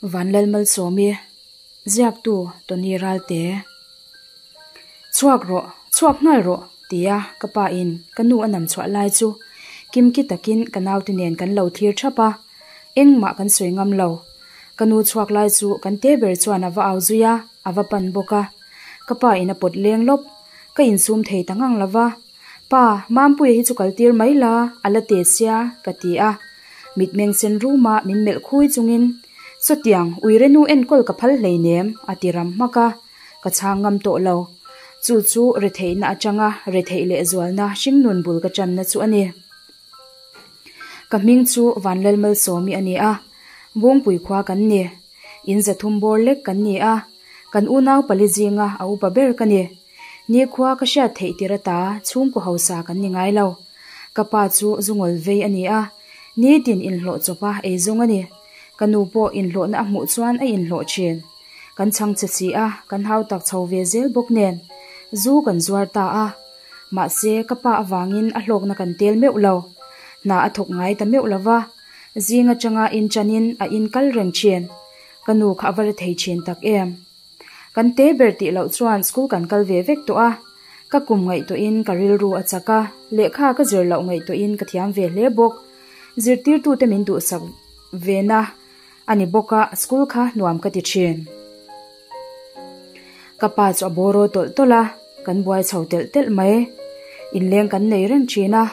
Vanlalmalsawmi, Ziaktu Tony Ralte. Chhuak rawh, chhuak nghal rawh, tia ka pa in ka nu a nam chhuah lai chu kimki takin ka naute nen kan lo thlir thap a, engmah kan sawi ngam lo. Ka nu chhuak lai chu kan te ber chuan a va au zui a, a va pan bawk a. Ka pa in a pawt leng lawp, ka insum thei ta ngang lo va. Pa, Mampuia hi chu kal tir mai la, a la te sia, ka ti a. Mitmeng sen ruma min melh khui chungin, Sawtiang, uire nu enkawl ka phal hleinem, a ti ram hmak a. Ka chhang ngam tawh lo. Chu chu retheihna atanga retheih leh zualna hringnun bul ka channa chu a ni. Ka hming chu Vanlalmalsawmi a ni a, Bungpui khua kan ni. In zathum bawr lek kan ni a, kan unau pali zinga a upa ber ka ni. Nikhua ka hriat theih tir ata chhungkaw hausa kan ni ngai lo. Ka pa chu zungawl vei a ni a, nitin inhlawh chawpa eizawng a ni. Ka nu pawh inhlawhna a hmuh chuan a inhlawh thin. Kan chhang che si a, kan hau tak chho ve zel bawk nen zu kan zuar ta a. Mahse, ka pa avangin a hlawkna kan tel meuh lo. Hna a thawk ngai ta meuh lo va, zing atanga inchanin a inkal reng thin. Ka nu kha a va rethei thin tak em. Kan te ber tih loh chuan school kan kal ve vek tawh a, ka kum ngaihtuahin ka rilru a chak a, lehkha ka zir loh ngaihtuahin ka thiam ve hle bawk. Zirtirtute min duhsak vena a ni bawk a, school kha nuam ka ti thin. Ka pa chu a bawraw tawlh tawlh a, kan buai chho telh telh mai. Inleng kan nei reng thin a,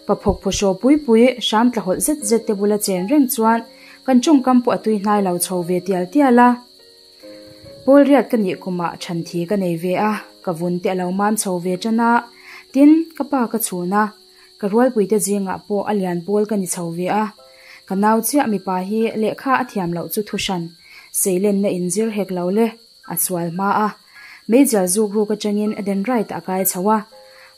pa phawk phawhraw pui pui hram tla hawlh zet zet te bula chen reng chuan kan tawngkam pawh a tui hnai lo chho ve tial tial a. Pawl riat ka nih kumah than thi ka nei ve a, ka vun te a lo mam chho ve tan a, tin, ka pa ka chhun a, ka rualpuite zingah pawh a lian pawl ka ni chho ve a. Ka nau chiah mipa hi lehkha a thiam loh chu thuhran, seilenna inzir hek lo le, a sual hma a. Meizial zuk ruk atangin Eden Right a kai chho a,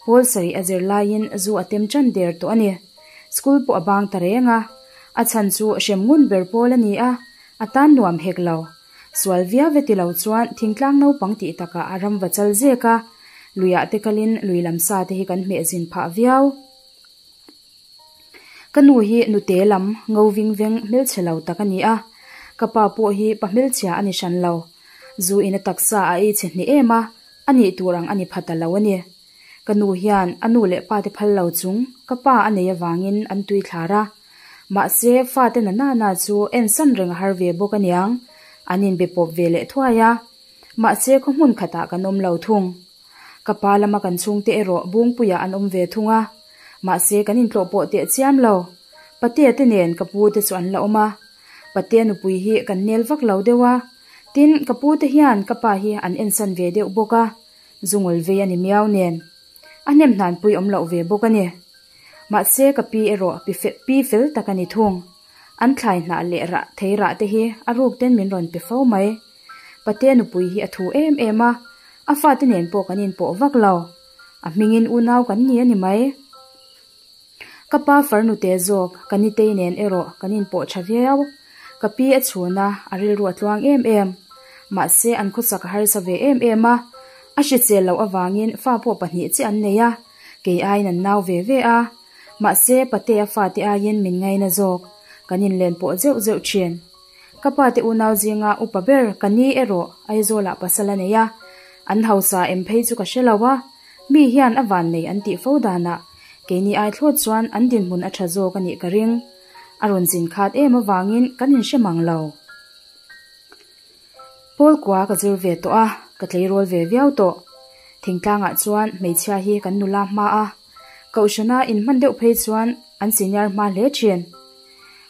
pawl sarih a zir laiin zu a tem tan der tawh a ni. School pawh a bang ta reng a, a chhan chu hrem ngun ber pawl a ni a, A tan nuam hek lo. Sual viau ve ti lo chuan thingtlang naupang tih takah a ram va chal zek a, luiah te kalin lui lam sa te hi kan hmeh zin phah viau. Ka nu hi nute lam ngo ving veng hmelchhe lo tak a ni a, ka pa pawh hi pa hmelchhia a ni hran lo. Zu in a taksa a ei chhe hneh em a, a nih tur ang a ni pha ta lo a ni. Ka nu hian a nu leh pa te phal lo chung ka pa a nei avangin an tui thlar a. Mahse, fate na nana chu ensan reng a har ve bawk aniang, an inbe pawp ve leh thuai a. Mahse, khaw hmun khatah kan awm lo thung. Ka pa lama kan chhungte erawh Bungpuiah an awm ve thung a. Mahse, kan intlawh pawh teh chiam lo. Patea te nen ka pu te chu an la awm a. Patea nupui hi kan nel vak lo deuh a. Tin, ka pu te hian ka pa hi an ensan ve deuh bawk a. Zungawl vei a ni miau nen. A hnem hnanpui awm loh ve bawk a ni. Mahse ka pi erawh pi fe pi fel tak a ni thung. An thlai hnah leh rah thei rah te hi a ruk ten min rawn pe fo mai. Pate nupui hi a thu em em a, a fate nen pawh kan inpawh vak lo. A hmingin unau kan ni a ni mai. Ka pa farnute zawk ka nitei nen erawh kan inpawh tha viau. Ka pi a chhun a, a rilru a tluang em em. Mahse an khawsak a harsa ve em em a, a hrisel loh avangin fa pawh pahnih chiah an nei a, kei aiin an nau ve ve a. Mahse Patea fate aiin min ngaina zawk, kan inlen pawh zeuh zeuh thin. Ka pate unau zinga upa ber ka ni erawh Aizawlah pasal a nei a, an hausa em phei chu ka hre lo a, Mi hian a van nei an tih fo danah keini ai thlawt chuan an dinhmun a tha zawk a nih ka ring. A rawn zin khat em avangin kan inhre mang lo. Pawl kua ka zir ve tawh a, ka tleirawl ve viau tawh. Thingtlangah chuan hmeichhia hi kan nula hma a, Kohhrana inhman deuh phei chuan an senior hma hle thin.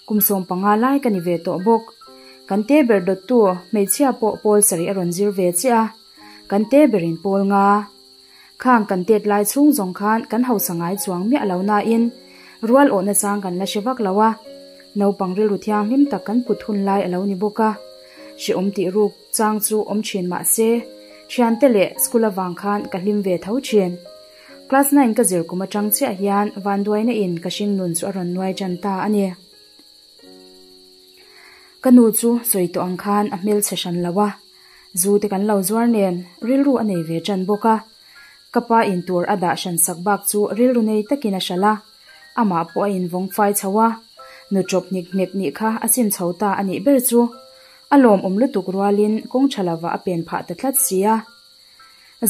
Kum 15 lai ka ni ve tawh bawk. Kan te ber dawttu hmeichhia pawh pawl sarih a rawn zir ve chiah a. Kan te berin pawl nga. Khang kan tet lai chhung zawng khan kan hausa ngai chuang miah lo nain rual awhna chang kan la hre vak lo a, naupang rilru thianghlim tak kan put hun lai a lo ni bawk a. Hrehawm tih ruk chang chu awm thin mah se, thiante leh school avang khan ka hlim ve tho thin. Class nine ka zir kum atang chiah hian vanduaina in ka hringnun chu a rawn nuai tan ta a ni. Ka nu chu sawi tawh ang khan a hmelchhe hran lo a, zu te kan lo zuar nen rilru a nei ve tan bawk a. Ka pa in tur a dah hran sak bak chu rilru nei takin a hralh a, amah pawh a invawng fai chho a, nu chawp hnik hnek nih kha a sim chho ta a nih ber chu. A lawmawm lutuk rualin kawng tha lovah a pen phah ta tlat si a.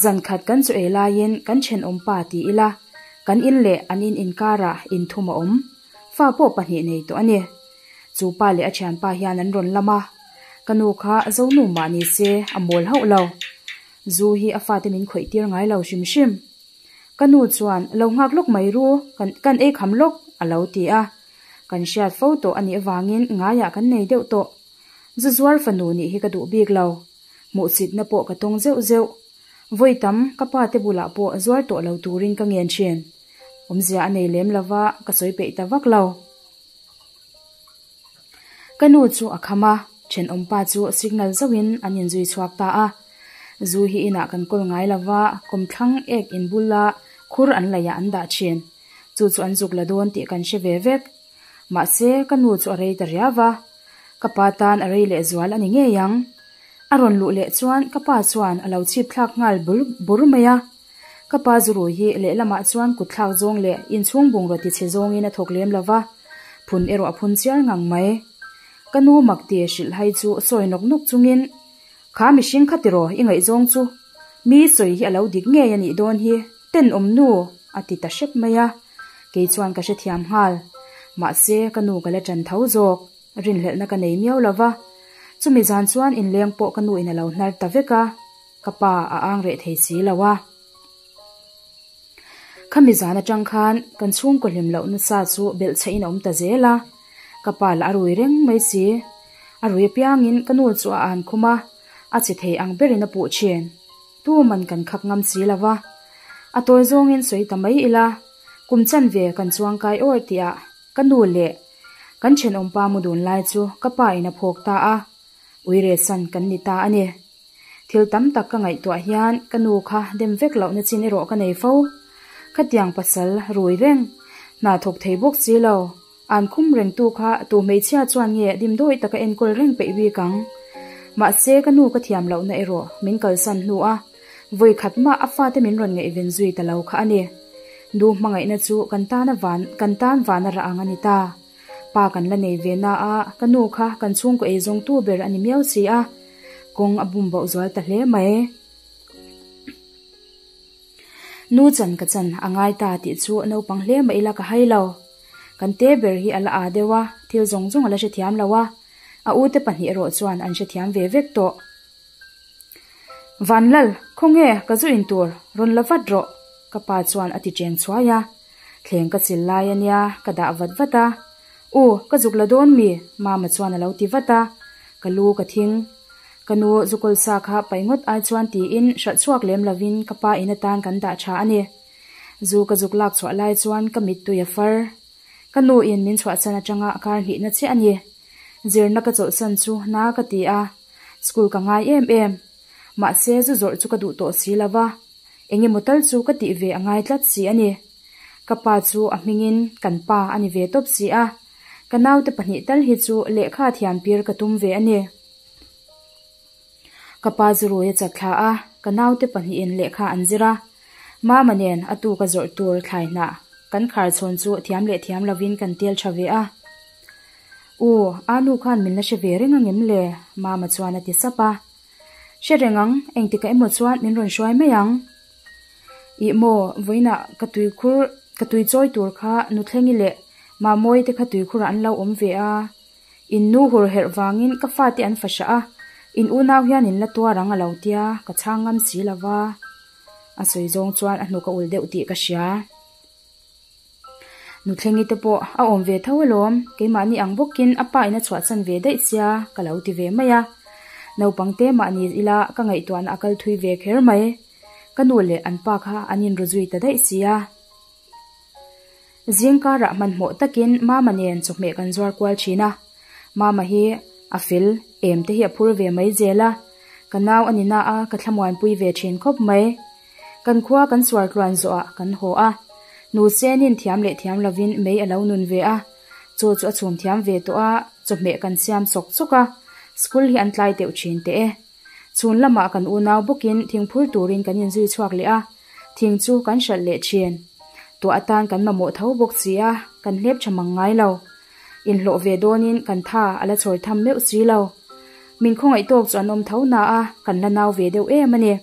Zan khat kan chu ei laiin kan thenawm pa ti ila, kan in leh an in inkarah inthum a awm. Fa pawh pahnih nei tawh a ni. Chu pa leh a thianpa hian an rawn lam a, ka nu kha Zonu mah ni se a mawl hauh lo. Zu hi a fate min khawih tir ngai lo hrim hrim. Ka nu chuan lo nghak lawk mai ru, kan kan ei kham lawk a lo ti a. Kan hriat fo tawh a nih avangin ngaiah kan nei deuh tawh. Zu zuar fanu nih hi ka duh bik lo. Hmuhsitna pawh ka tawng zeuh zeuh. Vawi tam ka pa te bulah pawh zuar tawh lo turin ka ngen thin. Awmzia a nei lem lova ka sawi peih ta vak lo. Ka nu chu a kham a, thenawmpa chu signal zauhin an inzui chhuak ta a. Zu hi inah kan kawl ngai lova, kawmthlang ek in bula khur an laihah an dah thin. Chu chu an zuk la dawn tih kan hre ve vek. Mahse, ka nu chu a rei ta riau va. Ka pa tan a rei lehzual a ni ngei ang. A rawn luh leh chuan ka pa chuan a lo chhip thlak nghal bur bur mai a. Ka pa zurui hi lehlamah chuan kut thlak zawng leh inchhung bungraw tichhe zawngin a thawk lem lo va, phun erawh a phun chiar ngang mai. Ka nu mak ti hrilh hai chu sawi nawk nawk chungin, Kha mihring kha tiraw i ngaihzawng chu? Mi sawi hi a lo dik ngei a nih dawn hi, tenawm nu! a ti ta hrep mai a. Kei chuan ka hrethiam nghal. Mahse, ka nu ka la ṭan tho zawk. Rinhlelhna ka nei miau lo va. Chumi zan chuan inleng pawh ka nu in a lo hnar ta vek a, ka pa a ang reh thei si lo a. Khami zan atang khan kan chhungkaw hlim loh nasa chu belhchhehin a awm ta zel a, ka pa lah a rui reng mai si. A rui apiangin ka nu chu a an khum a, a che thei ang berin a puh thin. Tuman kan khak ngam si lo va. A tawi zawngin sawi ta mai ila, kum chanve kan chuangkai awr tihah ka nu leh kan thenawmpa mu dun lai chu ka pa in a phawk ta a, uiresan kan ni ta a ni. Thil tam tak ka ngaihtuah hian ka nu kha dem vek lohna chin erawh ka nei fo. Khatiang pasal rui reng, hna thawk thei bawk si lo, an khum rengtu kha tu hmeichhia chuan nge dimdawi taka enkawl reng peih bik ang. Mahse ka nu ka thiam lohna erawh min kalsan hnu a, vawi khat mah a fate min rawn ngaihven zui ta lo kha a ni. Nu hmangaihna chu kan tana van kan tan vana rah ang a ni ta. Pa kan la nei ve na a, ka nu kha kan chhungkaw eizawngtu ber a ni miau si a. Kawng a bum bauh zual ta hle mai. Nu chan ka chan a ngai ta tih chu naupang hle mah ila ka hai lo. Kan te ber hi a la aa deuh a, thil zawng zawng a la hrethiam lo a. A ute pahnih erawh chuan an hrethiam ve vek tawh. Vanlal, khawnge ka zu in tur, rawn la vat rawh, ka pa chuan a ti cheng chhuai a. Thleng ka chil lai a nia, ka dah vat vat a. U, ka zuk la dawn mi? Mama chuan a lo ti vat a. Ka lu ka thing. Ka nu zu kawlsa kha paih ngawt ai chuan tiin hralh chhuak lem lovin ka pa in atan kan dah tha a ni. Zu ka zuk lak chhuah lai chuan ka mittui a far. Ka nu in min chhuahsan atanga kar hnihna chiah a ni. Zirna ka chawlhsan chu na ka ti a, school ka ngai em em. Mahse zu zawrh chu ka duh tawh si lo va. Engemaw tal chu ka tih ve a ngai tlat si a ni. Ka pa chu a hmingin kan pa a ni ve tawp si a, ka naute pahnih tal hi chu lehkha thiam pir ka tum ve a ni. Ka pa zu rui a chat thla a, ka naute pahnihin lehkha an zir a. Mama nen a tu ka zawrh tur thlai hnah kan khar chhawn chu thiam leh thiam lovin kan tel tha ve a. U, Anu khan min la hre ve reng angem le? Mama chuan a ti sap a. Hre reng ang, engtikah emaw chuan min rawn hruai mai ang. Ih maw, vawiinah ka tuikhur, ka tui chawi tur kha Nuthlengi leh Mamawi te kha tuikhurah an lo awm ve a. In nu hur herh vangin ka fate an fa hrah a, in unau hian in la tuar ang a lo tia, ka chhang ngam si lo va. A sawi zawng chuan a hnuk a ulh deuh tih ka hria. Nuthlengi te pawh a awm ve tho alawm, keimahni ang bawkin a pa in a chhuahsan ve daih sia ka lo ti ve mai a. Naupang te mahni ila ka ngaihtuahna a kal thui ve kher mai. Ka nu leh an pa kha an inru zui ta daih sia. Zing karah hmanhmawh takin Mama nen chawhmeh kan zuar kual thin a. Mama hi a fel em te hi a phur ve mai zel a, ka nau a ni na a ka thlamuanpui ve thin khawp mai. Kan khua kan suar tluan zawhah kan haw a, nu senin thiam leh thiam lovin mei a lo nun ve a, chaw chu a chhum thiam ve tawh a, chawhmeh kan siam sawk sawk a, school hi an tlai deuh thin teh e. Chhun lamah kan unau bawkin thing phur turin kan inzui chhuak leh a, thing chu kan hralh leh thin. Tuah atan kan mamawh tho bawk si a, kan hlep tha mang ngai lo. Inhlawh ve dawnin kan tha a la chhawr tham meuh si lo. Min khawngaih tawk chu an awm tho na a, kan la nau ve deuh em a ni.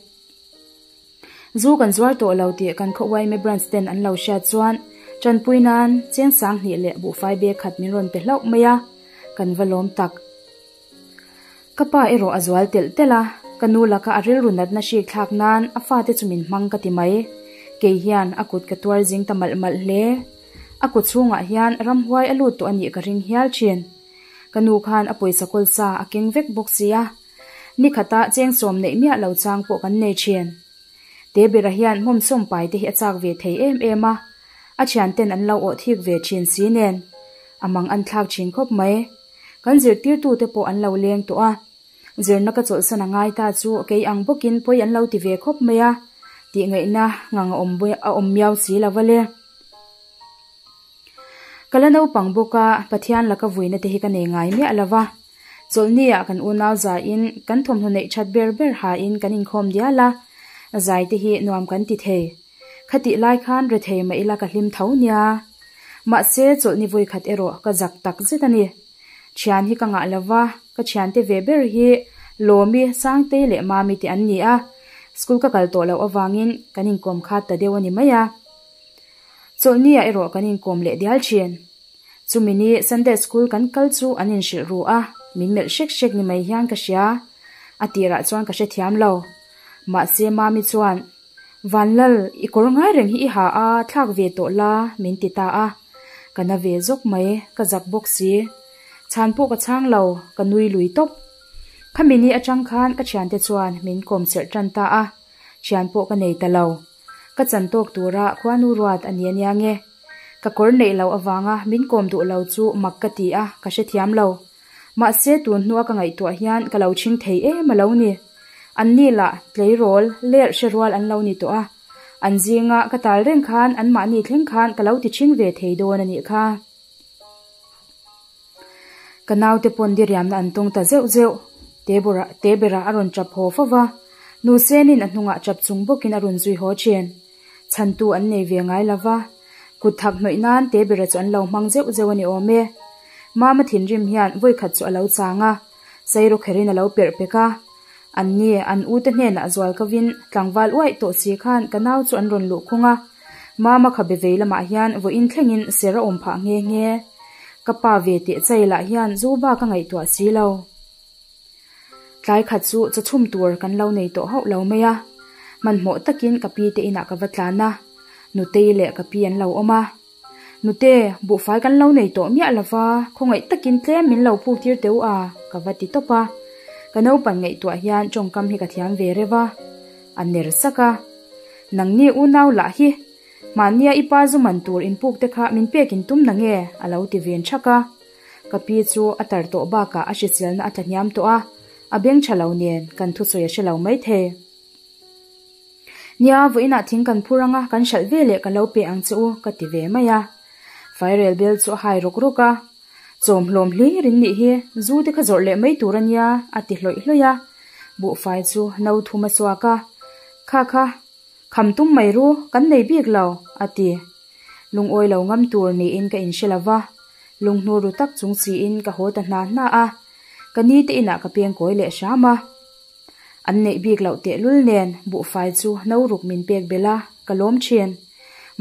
Zu kan zuar tawh lo tih kan khaw yma branch ten an lo hriat chuan tanpui nan cheng 2000 leh buhfai bag khat min rawn pe hlauh mai a, kan va lawm tak. Ka pa erawh a zual telh telh a, ka nu laka a rilru natna hrik thlak nan a fate chu min hmang ka ti mai. Kei hian a kut ka tuar zing ta malh malh hle. A kut chhungah hian ramhuai a lut tawh a nih ka ring hial thin. Ka nu khan a pawisa kawl sa a keng vek bawk sia. Ni khata cheng sawm neih miah lo chang pawh kan nei thin. Te bera hian hmawm sawm pai te hi a chak ve thei em em a, a thian ten an lo awh thik ve thin si nen. A mang an thlak thin khawp mai. Kan zirtirtu te pawh an lo leng tawh a. Zirna ka chawlhsan a ngai ta chu kei ang bawkin pawi an lo ti ve khawp mai a, tih ngaihna ngang a awm a awm miau si lo va le. Ka la naupang bawk a, Pathian laka vuina te hi ka nei ngai miah lo va. Chawlhni ah kan unau zaiin kan thawmhnaw neih that ber ber hain kan inkhawm dial a, zai te hi nuam kan ti thei. Khatih lai khan rethei mah ila ka hlim tho nia. Mahse chawlhni vawi khat erawh ka zak tak zet a ni. Thian hi ka ngah lo va, ka thiante ve ber hi Lawmi, Sangtei leh Mami te an ni a. School ka kal tawh loh avangin kan inkawm khat ta deuh a ni mai a. Chawlhni ah erawh kan inkawm leh dial thin. Chumi ni Sunday school kan kal chu an inhrilh ru a, min melh hrek hrek ni mai hian ka hria. A tirah chuan ka hrethiam lo. Mahse Mami chuan, Vanlal, i kawr ngai reng hi i ha a, thlak ve tawh la, min ti ta a. Ka na ve zawk mai, ka zak bawk si. Chhan pawh ka chhang lo, ka nui lui tawp. Khami ni atang khan ka thiante chuan min kawm serh tan ta a, thian pawh ka nei ta lo. Ka chan tawk tura khuanu ruat a ni ania nge. Ka kawr neih loh avanga min kawm duh lo chu mak ka ti a, ka hrethiam lo. Mahse tun hnua ka ngaihtuah hian ka lo chhing thei em a lo ni. An ni lah tleirawl lerh hre rual an lo ni tawh a. An zinga ka tal reng khan anmahni thleng khan ka lo ti chhing ve thei dawn a nih kha. Ka naute pawn diriamna an tawng ta zeuh zeuh. Tebura Tebera a rawn chap haw fo va. Nu Senin a hnungah chap chung bawkin a rawn zui haw thin. Chhantu an nei ve ngai lo va. Kut thak hnawih nan Tebera chu an lo hmang zeuh zeuh a ni awm e. Mama thinrim hian vawikhat chu a lo chang a. Sairo kherin a lo perh pek a. An ni, an ute hnenah zual kovin tlangval uaih tawh si khan ka nau chu an rawn luh khung a. Mama khabe vei lamah hian vawiin thlengin ser a awm phah nghe nghe. Ka pa ve teh chai lah hian zu bak a ngaihtuah si lo. Tlai khat chu chaw chhum tur kan lo nei tawh hauh lo mai a. Hmanhmawh takin ka pi te inah ka va tlan a. Nutei leh ka pi an lo awm a. Nute, buhfai kan lo nei tawh miah lova, khawngaih takin tlem min lo puk tir teu a, ka va ti tawp a. Ka naupan ngaihtuah hian tawngkam hi ka thiam ve reuh a. A ner sak a. Nangni unau lah hi, mahnia i pa zu man tur inpuk te kha min pek in tum na nge? a lo ti ven thak a. Ka pi chu a tar tawh bakah a hriselna a tlahniam tawh a, a beng tha lo nen kan thusawi a hre lo maithei. Nia, vawiinah thing kan phur anga kan hralh ve leh ka lo pe ang che u, ka ti ve mai a. Fairel bel chu a hai rawk rawk a. Chawm hlawm hlir in nih hi, zu te kha zawrh leh mai tur a nia, a ti hlawih hlawih a. Buhfai chu no thum a chhuak a. Kha kha, kham tum mai ru, kan nei bik lo, a ti. Lungawi lo ngam tur niin ka inhre lo va. Lunghnu ru tak chung siin ka haw ta hna hna a. Ka ni te inah ka peng kawi leh hram a. An neih bik loh tehlul nen buhfai chu no ruk min pek belh a, ka lawm thin.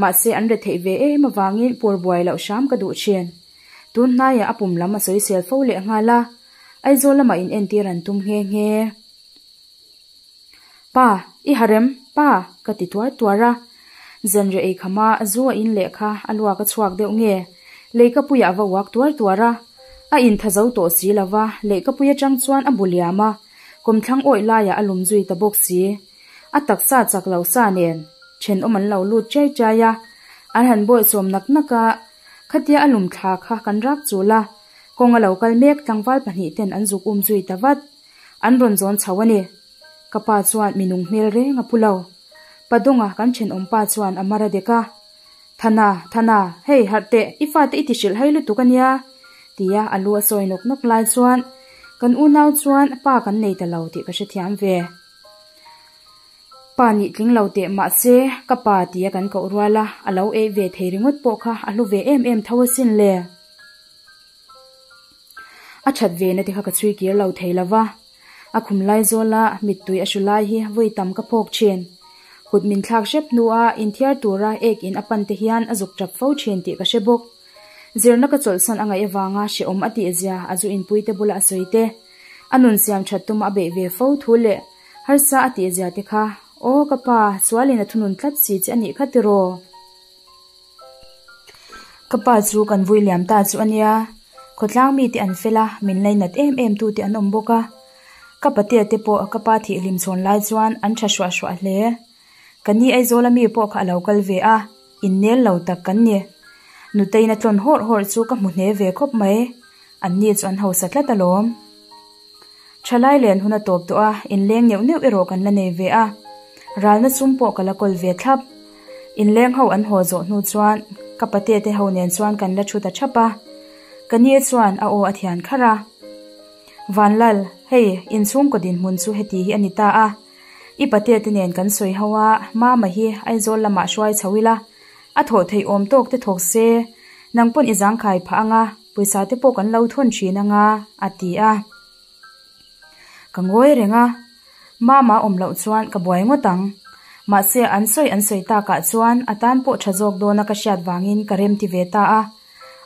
Mahse an retheih ve em avangin pur buai loh hram ka duh thin. Tun hnaiah a pum lam a sawisel fo leh nghal a, Aizawl lamah in entir an tum nghe nghe. Pa, i harem, pa, ka ti tuar tuar a. Zanriah ei khama zu a in leh kha a luak a chhuak deuh nge? Leikapuiah a va uak tuar tuar a. A intha zo tawh si lo va, leikapui atang chuan a bu liam a, kawmthlang awih laiah a lum zui ta bawk si. A taksa chak lo sa nen thenawm an lo lut chai chai a, an han bawihsawm nak nak a, khatia a lum thla kha kan rak chul a, kawng a lo kal mek tlangval 2 ten an zuk um zui ta vat. An rawn zawn chho a ni. Ka pa chuan minung hmel reng a pu lo. Padonga kan thenawm pa chuan a mar a dek a. Thana, Thana, hei harh teh, i fate i ti hrilh hai lutuk a nia, tia a lu a sawi nawk nawk lai chuan kan unau chuan pa kan nei ta lo tih ka hrethiam ve. Pa nih tling lo teh mahse ka pa tia kan koh rual a, a lo eih ve thei ringawt pawh kha a hlu ve em em tho asin le. A that ve na te kha ka chhui kir lo thei lo va. A khum lai zawla mittui a hru lai hi vawi tam ka phawk thin. Kut min thlak hrep hnua inthiar tura ek in a pan te hian a zuk tap fo thin tih ka hre bawk. Zirna ka chawlhsan a ngaih avanga hrehawm a tihzia a zu inpui te bula a sawi te, a nun siam that tuma a beih ve fo thu leh harsa a tihzia te kha, Aw ka pa, sualin a thunun tlat si che a nih kha tiraw? Ka pa chu kan vui liam ta chu a nia, khawtlang mite an fel a, min lainat em em tute an awm bawk a. Ka patea te pawh ka pa thihhlim chhawn lai chuan an tha hruah hruah hle. Ka ni Aizawla mi pawh kha a lo kal ve a, innel lo tak kan ni. Nuteiin a tlawn hawrh hawrh chu ka hmu hne ve khawp mai, anni chu an hausa tlat alawm. Thalai len hun a tawp tawh a, inleng neuh neuh erawh kan la nei ve a, ralna sum pawh ka la kawl ve thlap. Inleng ho an haw zawh hnu chuan ka pate te ho nen chuan kan la thu ta thap a, ka ni chuan a aw a thian kharh a. Vanlal, hei inchhungkaw dinhmun chu heti hi a ni ta a, i pate te nen kan sawi ho a, Mama hi Aizawl lamah hruai chho ila, a thawh theih awm tawk te thawk se, nang pawn i zangkhai phah ang a, Pawisa te pawh kan lo thawn thin anga a ti a. Ka ngawi reng a, Mama awm loh chuan ka buai ngawt ang. Mahse an sawi an sawi takah chuan a tan pawh tha zawk dawna ka hriat vangin ka rem ti ve ta a.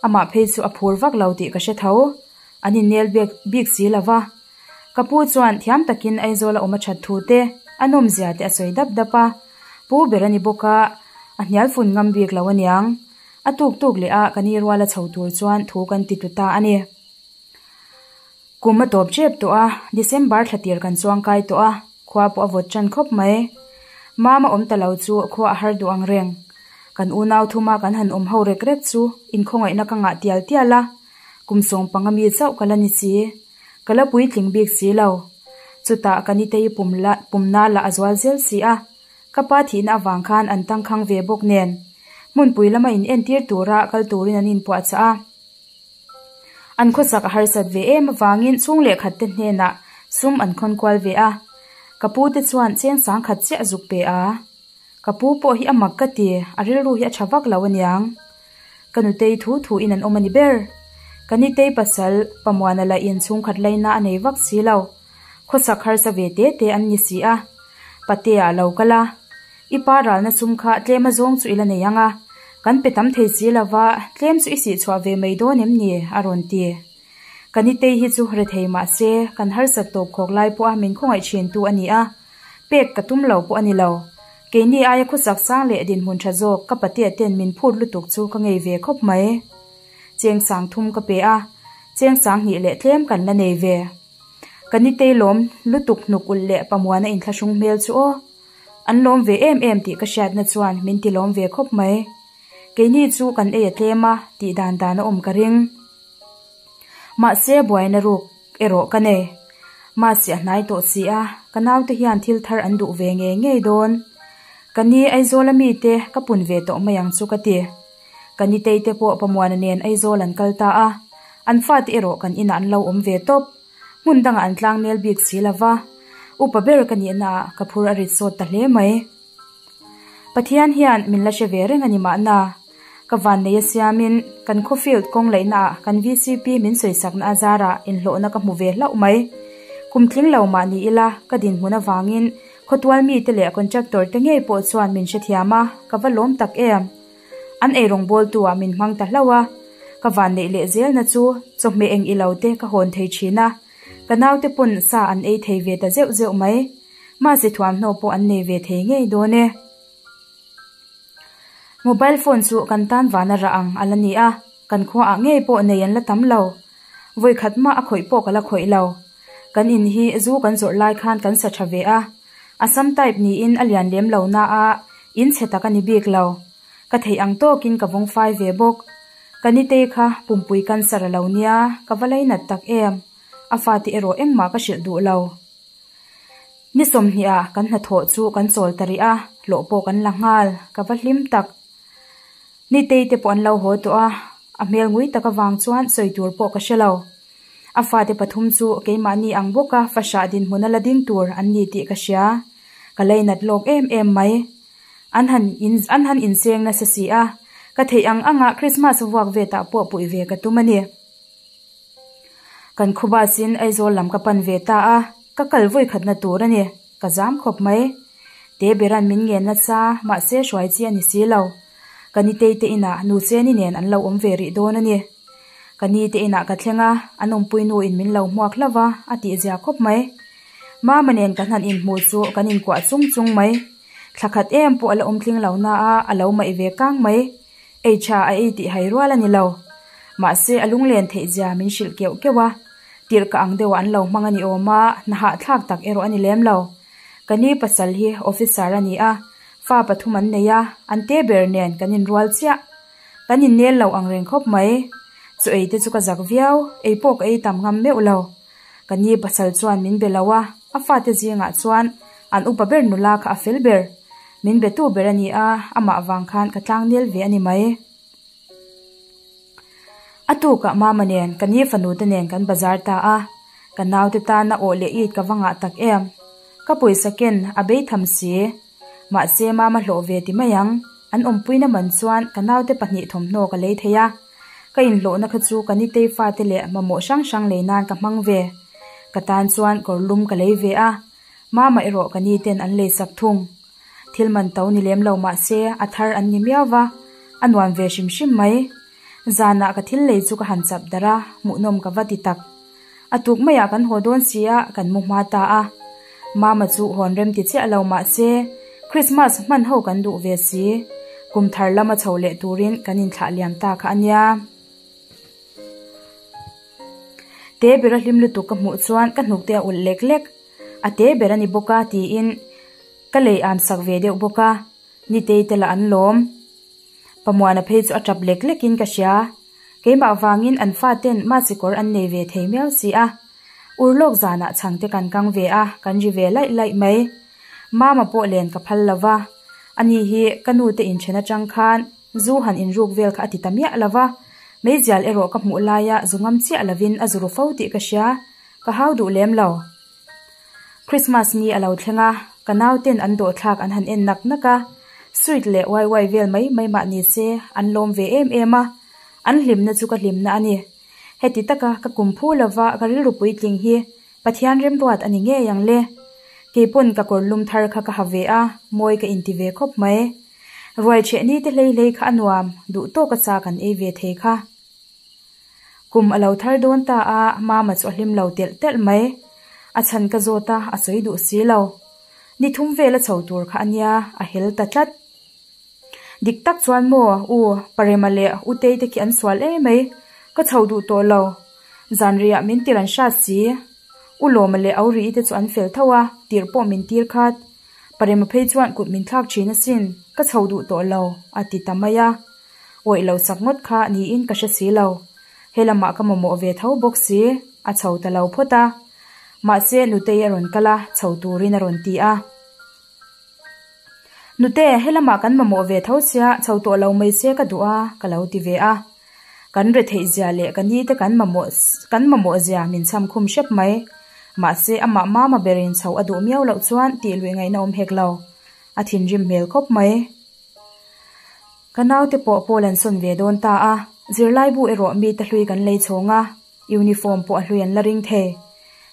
Amah phei chu a phur vak lo tih ka hre tho. An innel bik bik si lo va. Ka pu chuan thiam takin Aizawl a awm a that thu te, a nawmzia te a sawi dap dap a. Pu ber a ni bawk a, a hnial fun ngam bik lo aniang. A tuk tuk leh a ka ni rual a chho tur chuan thu kan ti tlu ta a ni. Kum a tawp tep tawh a, December thla tir kan chuang kai tawh a, khua pawh a vawt tan khawp mai. Mama awm ta lo chu khua a har duh ang reng. Kan unau thuma kan han awm ho rek rek chu inkhawngaihna ka ngah tial tial a, kum sawng panga mi chauh ka la ni si. Ka la puitling bik si lo. Chutah ka nitei pum la pumna lah a zual zel si a, Ka pa thihna avang khan an tangkhang ve bawk nen hmunpui lama in entir tura kal turin an inpuahchah a. An khawsak a harsat ve em avangin chhung leh khat te hnenah sum an khawn kual ve a. Ka pu te chuan cheng sang khat chiah a zuk pe a. Ka pu pawh hi a mak ka ti, a rilru hi a tha vak lo aniang. Ka nutei thu thu in an awm a ni ber. Ka nitei pasal Pamuana lah in chhungkhat laina a nei vak si lo. Khawsak harsa ve te te an ni si a, Patea a lo kal a, I pa ralna sum kha tlem a zawng chu i la nei ang a, kan pe tam thei si lova, tlem chu i sihchhuah ve mai dawn em ni? a rawn ti. Ka nitei hi chu rethei mah se, kan harsat tawp khawk lai pawha min khawngaih thintu a ni a, pek ka tum lo pawh a ni lo. Keini aia khawsak sang leh dinhmun tha zawk ka patea ten min phut lutuk chu ka ngei ve khawp mai. Cheng sang thum ka pe a, cheng sang hnih leh tlem kan la nei ve. Ka nitei lawm lutuk hnuk ulh leh pamuana inthlahrung hmel chu aw. An lawm ve em em tih ka hriatna chuan min ti lawm ve khawp mai. Keini chu kan ei a tlem a, tih dan dan a awm ka ring. Mahse buaina ruk erawh ka nei. Mahse a hnai tawh si a, ka naute hian thil thar an duh ve ngei ngei dawn. Ka ni Aizawla mite ka pun ve tawh mai ang chu ka ti. Ka nitei te pawh Pamuana nen Aizawl an kal ta a, an fate erawh kan inah an lo awm ve tawp. Hmun dangah an tlang nel bik si lo va, upa ber ka nihnaah ka phur a rit sawt ta hle mai. Pathian hian min la hre ve reng a ni mahna, ka vannei a siamin kan khaw field kawng laihnaah kan vcp min sawisakna a zarah inhlawhna ka hmu ve hlauh mai. Kum tling lo mah ni ila ka dinhmun avangin khawtual mite leh contractor te ngei pawh chuan min hrethiam a, ka va lawm tak em. An eirawng bawltu ah min hmang ta hlauh a, ka vanneih leh zelna chu chawhmeh eng ilo te ka hawn thei thin a, ka naute pawn sa an ei thei ve ta zeuh zeuh mai. Mahse thuamhnaw pawh an nei ve thei ngei dawn e. Mobile phone chu kan tan vana rah ang a la ni a, kan khua ah ngei pawh nei an la tam lo. Vawikhat mah a khawih pawh ka la khawih lo. Kan in hi zu kan zawrh lai khan kan sa tha ve a, Assam type niin a lian lem lo na a, in chhe tak a ni bik lo. Ka theih ang tawkin ka vawng fai ve bawk. Ka nitei kha pumpui cancer a lo nia, ka va lei nat tak em. A fate erawh engmah ka hrilh duh lo. Ni sawmhniha kan hnathawh chu kan chawl ta rih a, hlawh pawh kan la nghal, ka va hlim tak. Nitei te pawh an lo haw tawh a, a hmel ngui tak avang chuan sawi tur pawh ka hre lo. A fate pathum chu keimahni ang bawka fahrah dinhmun a la ding tur an ni tih ka hria. Ka leinat lawk em em mai. An han in an han inseng nasa si a, ka theih ang anga Christmas vuak vetah pawh puih ve ka tum a ni. Kan khaw bus in Aizawl lam ka pan ve ta a. Ka kal vawi khatna tur a ni, ka zam khawp mai. Te beran min ngen nasa, mahse hruai chi a ni si lo. Ka nitei te inah nu Cheni nen an lo awm ve rih dawn a ni. Ka ni te inah ka thleng a, an awmpui nu in min lo hmuak hlauh va, a tihzia khawp mai. Mama nen kan han inhmuh chu kan inkuah chung chung mai. Thla khat em pawh a la awm tling lo na a, a lo maih ve kang mai. Ei tha a ei tih hai rual a ni lo. Mahse a lunglen theih zia min hrilh keuh keuh a, tirh ka ang deuh ah an lo hmang a ni awm a, hna hahthlak tak erawh a ni lem lo. Ka ni pasal hi officer a ni a, fa pathum an nei a, an te ber nen kan inrual chiah. Kan innel lo ang reng khawp mai. Chu ei te chu ka zak viau, ei pawh ka ei tam ngam meuh lo. Ka ni pasal chuan min be lo a, a fate zingah chuan an upa ber nula kha a fel ber. Min be tu ber a ni a, amah vang khan ka tlangnel ve a ni mai. A tukah mama nen ka ni fanu te nen kan bazar ta a, ka naute tana awh leh it ka va ngah tak em. Ka pawisa ken a bei tham si. Mahse mama hlawh ve ti mai ang, an awmpuina man chuan ka naute pahnih thawmhnaw ka lei thei a. Ka inhlawhna kha chu ka nitei fate leh mamawh hrang hrang lei nan ka hmang ve. Ka tan chuan kawr lum ka lei ve a, mama erawh ka ni ten an lei sak thung. Thil man to ni lem lo mahse a thar an ni miau va, a nuam ve hrim hrim mai. Zanah ka thil lei chu ka han chap darh a, hmuhnawm ka va ti tak. A tuk maiah kan haw dawn si a, kan mu hma ta a. Mama chu hawn rem ti chiah lo mahse, Christmas hman ho kan duh ve si. Kum thar lama chho leh turin kan inthlah liam ta kha a nia. Te bera hlim lutuk ka hmuh chuan ka hnuk te a ulh lek lek. A te ber a ni bawk a tiin ka lei am sak ve deuh bawk a, Nitei te lah an lawm. Pamuana phei chu a tap lek lekin ka hria. Keimah vangin an faten mahsikawr an nei ve thei miau si a. Urlawk zanah chhangte kan kang ve a, kan ri ve laih laih mai. Mama pawh len ka phal lo va. Ani hi ka nu te inthen atang khan zu han inruk vel kha a ti ta miah lo va. Meizial erawh ka hmuh laia zu ngam chiah lovin a zu ru fo tih ka hria. Ka hau duh lem lo. Christmas ni a lo thleng a, ka nauten an dawhthlak an han en nak nak a, sweet leh wai wai vel mai mai mah ni se an lawm ve em em a, an hlimna chu ka hlimna a ni. Heti taka ka kum phu lova ka rilru puitling hi Pathian remruat a ni ngei ang le. Keipawn ka kawr lum thar kha ka ha ve a, mawi ka inti ve khawp mai. Ruai chheh ni te hlei hlei kha a nuam, duh tawka cha kan ei ve thei kha. Kum a lo thar dawn ta a, Mama chu a hlim lo telh telh mai. A chhan ka zawt a, a sawi duh si lo. Ni thum vel a chho tur kha a nia, a hel ta tlat. Dik tak chuan maw, U Parema leh U Tei te khi an sual em mai, ka chho duh tawh lo. Zanriah min tir an hrat si. U Lawma leh Auri te chu an fel tho a, tirh pawh min tir khat. Parema phei chuan kut min thlak thin asin, ka chho duh tawh lo, a ti ta mai a. Awih lo sak ngawt kha niin ka hre si lo. He lamah ka mamawh ve tho bawk si, a chho ta lo phawt a. Mahse, Nutei a rawn kal a, chho turin a rawn ti a. Nute, he lamah kan mamawh ve tho sia, chho tawh lo mai se ka duh a, ka lo ti ve a. Kan retheih zia leh ka ni te kan mamawh kan mamawh zia min chham khum hrep mai. Mahse, amah mama berin chho a duh miau loh chuan tih luih ngaihna awm hek lo. A thinrim hmel khawp mai. Ka naute pawh pawl an sawn ve dawn ta a, zirlaibu erawh mite hlui kan lei chhawng a, uniform pawh a hlui an la ring thei.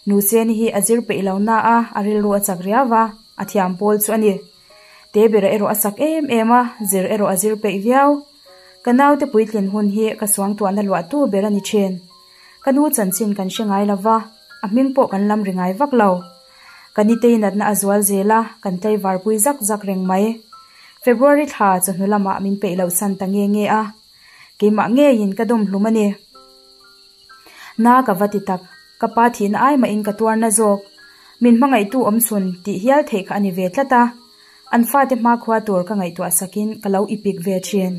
Nuseni hi a zir peih lo na a, a rilru a chak riau va, a thiam pawl chu a ni. Tebera erawh a chak em em a, zir erawh a zir peih viau. Ka naute puitlin hun hi ka suangtuahna luahtu ber a ni thin. Ka nu chanchin kan hre ngai lo va, a hming pawh kan lam ri ngai vak lo. Ka nitei natna a zual zel a, kan tlaivar pui zak zak reng mai. February thla chawhnu lamah min peih loh san ta nge nge a, keimah ngeiin ka dawm hlum a ni. Na ka va ti tak, ka pa thihna ai mahin ka tuarna zawk. Min hmangaihtu awmchhun tih hial theih kha a ni ve tlat a, an fate hmakhua tur ka ngaihtuah sakin ka lo ipik ve thin.